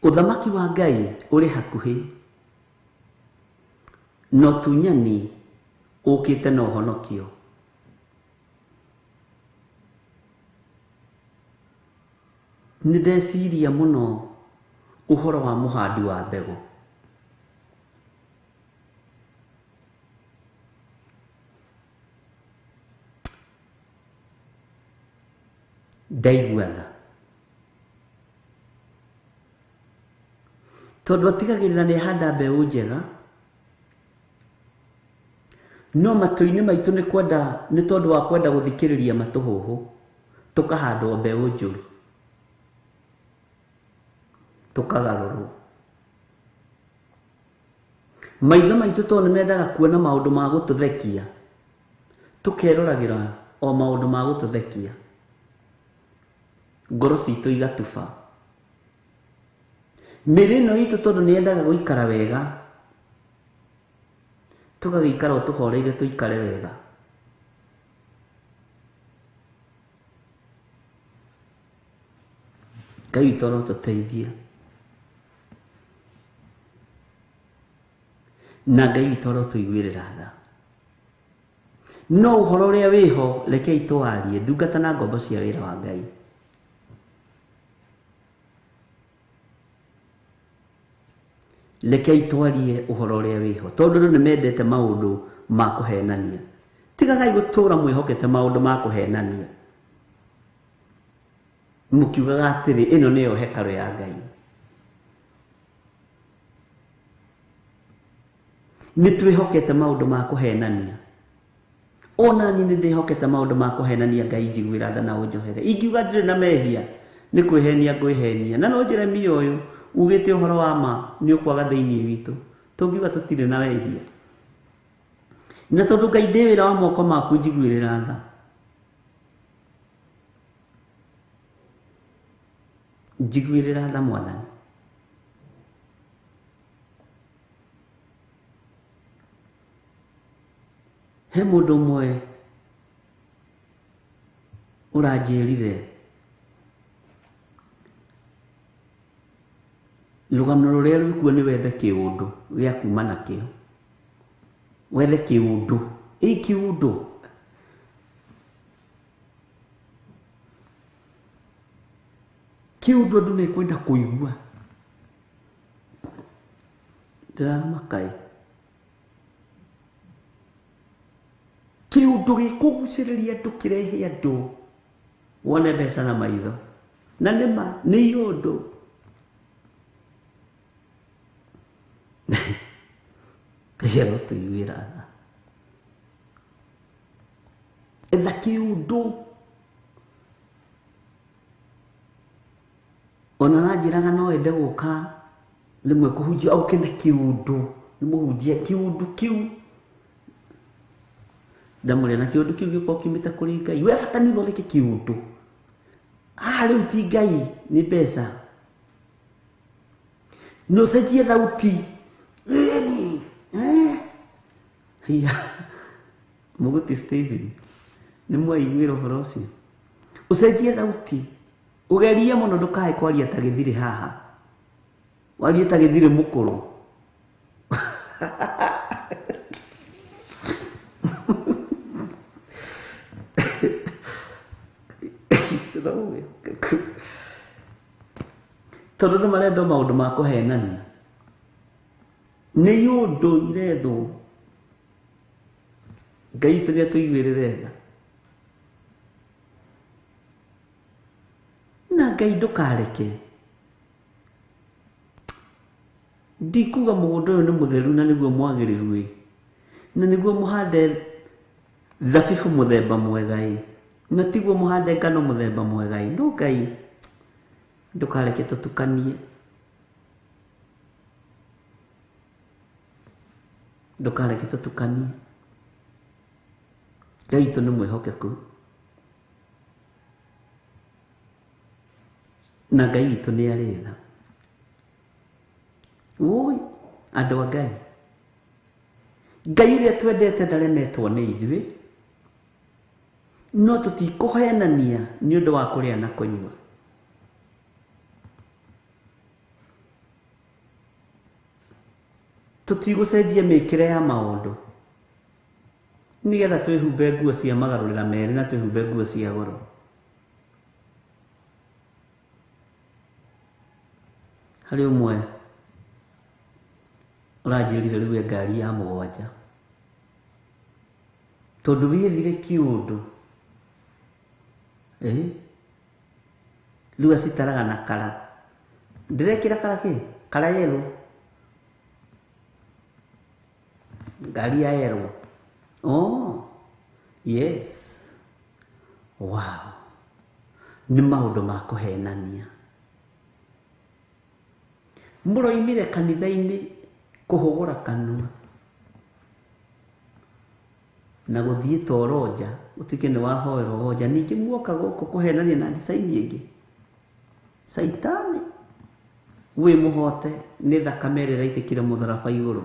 ũthamaki wa Ngai ũrĩ hakuhĩ, na ũtunyani ũkĩte na ũhonokio. Nĩ ndeciria mũno ũhoro wa mũhandi wa mbegũ. Ndaigua tha tondũ atigagĩrĩra nĩ ahanda mbeũ njega, no matũ-inĩ maitũ nĩ kwenda, nĩ tondũ wa kwenda gũthikĩrĩria matũhũhũ, tũkahandwo mbeũ njũru, tũkagarũrwo. Maitho maitũ tondũ nĩ mendaga kuona maũndũ ma gũtũthekia, tũkeroragĩra o maũndũ ma gũtũthekia, ngoro citũ igatuba. Mĩĩrĩ ĩno itũ tondũ nĩ yendaga gũikara wega, tũgagĩikara o tũhoreire tũikare wega. Ngai witũ arotũteithia, na Ngai witũ arotũiguĩrĩra tha. No ũhoro ũrĩa wĩho rekei tũwarie, ndungata na ngombo cia wĩra wa Ngai. Rekei twarie ũhoro ũrĩa wĩho, tondũ andũ nĩ mendete maũndũ ma kũhenania. Tigagai gũtũra mwĩhokete maũndũ ma kũhenania, mũkiugaga atĩrĩ, ĩno nĩyo hekarũ ya Ngai. Nĩ twĩhokete maũndũ ma kũhenania. Ona niĩ nĩ ndĩhokete maũndũ ma kũhenania. Ngai njiguĩra tha na ũnjohere. Ingiuga ndirĩ na mehia, nĩ kwĩhenia ngwĩhenia. Na no Jeremia ũyũ ugĩte ũhoro wa ma nĩ ũkwaga thĩinĩ witũ, tũngiuga tũtirĩ na wehia. Na tondũ Ngai ndĩ wĩra wa moko maku, njiguĩrĩra tha. Njiguĩrĩra tha Mwathani. He mũndũ ũmwe ũranjĩrire rũgano rũrĩa rwĩkuo nĩ wethe kĩũndũ gĩa kuma nakĩo, wethe kĩũndũ, ĩ kĩũndũ kĩũndũ andũ mekwenda kũigua. Ndĩramakaĩ kĩũndũ gĩkũgucĩrĩria andũ, kĩrehe andũ wone mbeca na maitho, na nĩma nĩ iũndũ. Ngai arotũiguĩra tha. Etha kĩũndũ. Ona aranjĩraga no ende gũka rĩmwe kũhunjia, oke na kĩũndũ, nĩ mũhunjia kĩũndũ kĩu. Ndamũria na kĩũndũ kĩu gĩkorwo kiumĩte kũrĩ Ngai. We bata nĩ ũthondeke kĩũndũ. Haha rĩu ti Ngai, nĩ mbeca. Na ũcenjie thauti. Hiya. Mũgũti Stephen, nĩ mwaiguĩra ũhoro ũcio? Ũcenjie thauti. Ũgerie mũno ndũkae kwaria ta gĩthirĩ haha. Warie ta gĩthirĩ mũkũrũ. Tondũ nĩ marendwo maũndũ ma kũhenania. Nĩ iũndũ irethwo. Ngai witũ nĩ atũiguĩrĩre tha. Na Ngai ndũkareke. Ndikuga mũgũnda ũyũ nĩ mũtheru na nĩguo mwagĩrĩru ĩ, na nĩguo mũhande thabibũ mũthemba mwega ĩ, na tiguo mũhande ngano mũthemba mwega ĩ. No Ngai ndũkareke tũtukanie, ndũkareke tũtukanie. Ngai witũ nĩ mwĩhokeku na Ngai witũ nĩ arĩ tha. Woi andũ a Ngai, Ngai ũrĩa twendete ndaremetwo nĩ ithuĩ, no tũtikũhenania nĩ ũndũ wa kũrĩa na kũnyua. Tũtigũcenjia mĩkĩre ya maũndũ nĩgetha twĩhumbe nguo cia magarũrĩra merĩ na twĩhumbe nguo cia goro. Harĩ ũmwe ũranjĩrire rĩu e ngari ya mũgwanja, tondũ wĩthire kĩũndũ, rĩu acitaraga na kara. Ndĩrekĩra kara kĩ? Kara yellow. Ngari ya yellow. Oh, yes. Wow. Nĩ maũndũ ma kũhenania. Mũroimire kanitha-inĩ kũhũgũra kanua na gũthiĩ toro nja, ũtuĩke nĩ wahoerwo nja, ningĩ muoka gũkũ kũhenania na design ĩngĩ. Caitani wĩ mũhote nĩ thakame ĩrĩa ĩraitĩkire mũtharaba igũrũ.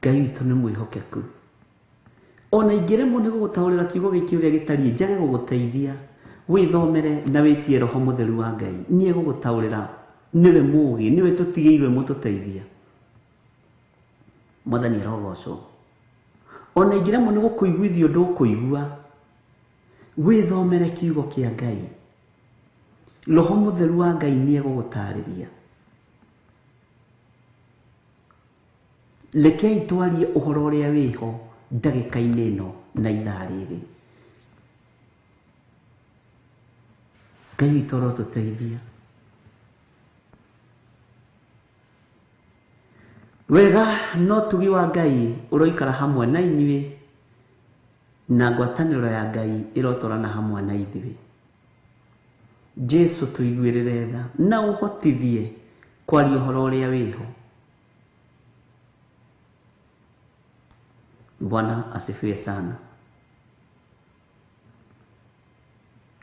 Ngai witũ nĩ mwĩhokeku. Ona ingĩremwo nĩ gũgũtaũrĩra kiugo gĩkĩ ũrĩa gĩtariĩ, njage gũgũteithia, wĩthomere na wĩtie Roho Mũtheru wa Ngai. Nĩ egũgũtaũrĩra, nĩwe mũũgĩ, nĩwe tũtigĩirwo mũtũteithia. Mwathani arogocwo. Ona ingĩremwo nĩ gũkũiguithia ũndũ ũkũigua, wĩthomere kiugo kĩa Ngai. Roho Mũtheru wa Ngai nĩ egũgũtarĩria. Rekei twarie ũhoro ũrĩa wĩho ndagĩka-inĩ ĩno na ithaa rĩrĩ. Ngai witũ arotũteithia. Wega no tugi wa Ngai ũroikara hamwe na inyuĩ, na ngwatanĩro ya Ngai ĩrotwarana hamwe na ithuĩ. Jesu tũiguĩrĩre tha na ũhotithie kwaria ũhoro ũrĩa wĩho. Bwana asifiwe sana.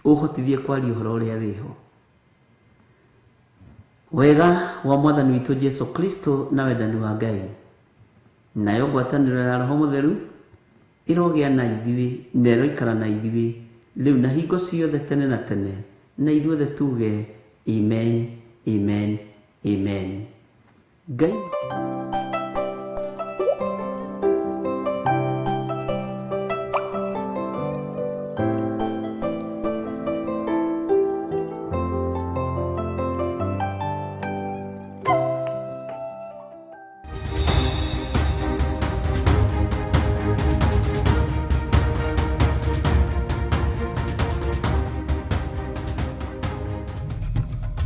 Ũhotithie kwaria ũhoro ũrĩa wĩho. Wega wa Mwathani witũ Jesu Kristo na wendani wa Ngai nayo ngwatanĩro ya Roho Mũtheru ĩrogĩa na ithuĩ na ĩroikara na ithuĩ rĩu na hingo ciothe tene na tene, na ithuothe tuge amen, amen, amen. Ngai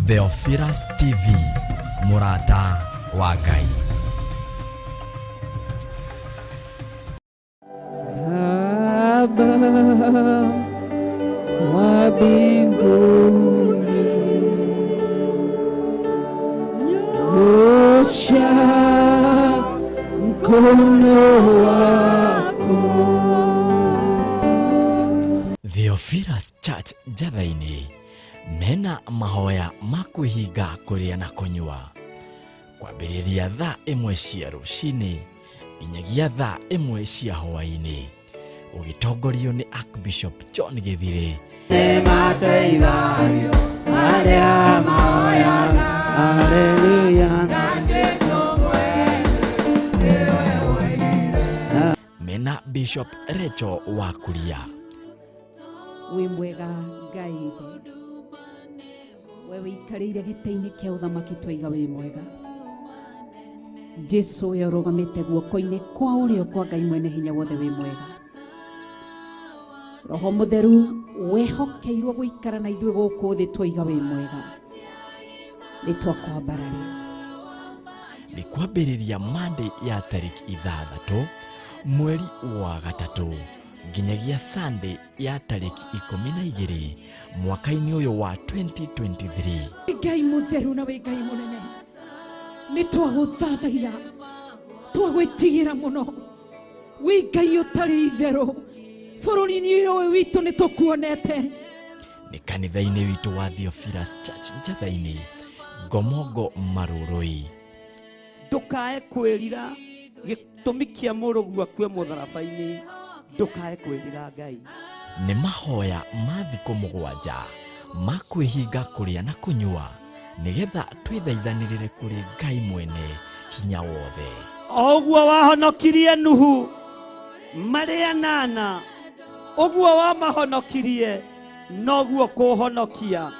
Theophilus TV, Mũrata wa Ngai.
Baba wa mbinguni, nyosha mkono wako.
Theophilus Church Njatha-inĩ mena mahoya ma kwĩhinga kũrĩa na kũnyua kwambĩrĩria thaa 1 cia rũcinĩ nginyagia thaa 1 cia hwaĩ-inĩ, ũgĩtongorio nĩ Archbishop John Gĩthirĩ. Mena Bishop Rachel wa Kuria.
Wĩ mwega Ngai ithe, we wĩikarĩire gĩtĩ-inĩ kĩa ũthamaki, twaiga wĩ mwega. Jesu ũrĩa ũrũgamĩte guoko-inĩ kwa ũrĩo kwa Ngai mwene hinya wothe, wĩ mwega. Roho Mũtheru wehokeirwo gũikara na ithuĩ gũkũ thĩ, twaiga wĩ mwega. Nĩ twakwambararia.
Nĩ kwambĩrĩria Monday ya tarĩki 6 mweri wa 3 nginyagia Sunday ya tarĩki 12 mwaka-inĩ ũyũ wa 2023.
Ngai mũtheru na wĩ Ngai mũnene, nĩ twagũthathaia, twagwĩtigĩra mũno. Wĩ Ngai ũtarĩ itherũ, bũrũri-inĩ ũyũ witũ nĩ tũkuonete.
Nĩ kanitha-inĩ witũ wa Theophilus Church Njatha-inĩ, Ngomongo Marũrũi.
Ndũkae kwĩrira gĩtũmi kĩa mũrũguo akue mũtharaba-inĩ, ndũkae kwĩrira Ngai.
Nĩ mahoya ma thikũ 7 ma kwĩhinga kũrĩa na kũnyua nĩgetha twĩthaithanĩrĩre kũrĩ Ngai mwene hinya wothe.
O ũguo wahonokirie Nuhu marĩ 8, ũguo wamahonokirie noguo kũhonokia,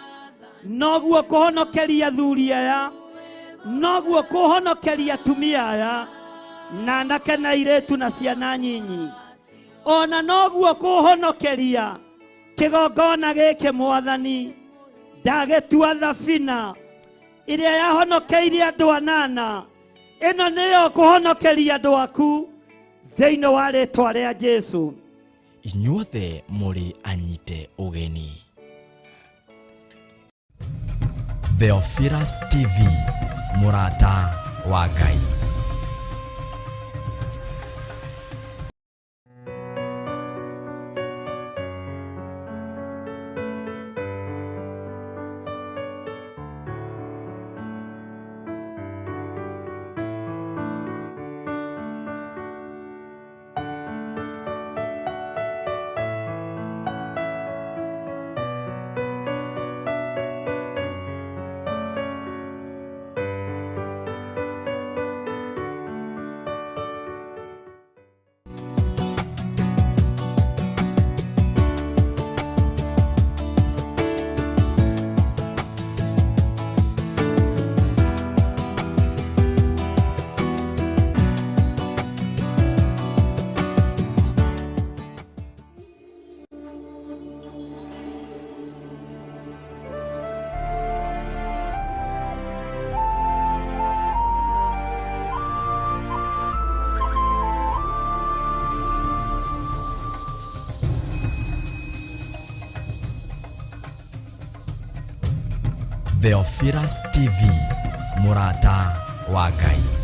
noguo kũhonokeria athuri aya, noguo kũhonokeria atumia aya na anake na airĩtu na ciana nyinyi, ona noguo kũhonokeria kĩgongona gĩkĩ Mwathani. Ndagĩtua thabina ĩrĩa yahonokeirie andũ 8, ĩno nĩyo kũhonokeria andũ aku thĩinĩ wa rĩtwa rĩa Jesu.
Inyuothe mũrĩ anyite ũgeni. Theophilus TV, Mũrata wa Ngai. Theophilus TV, Mũrata wa Ngai.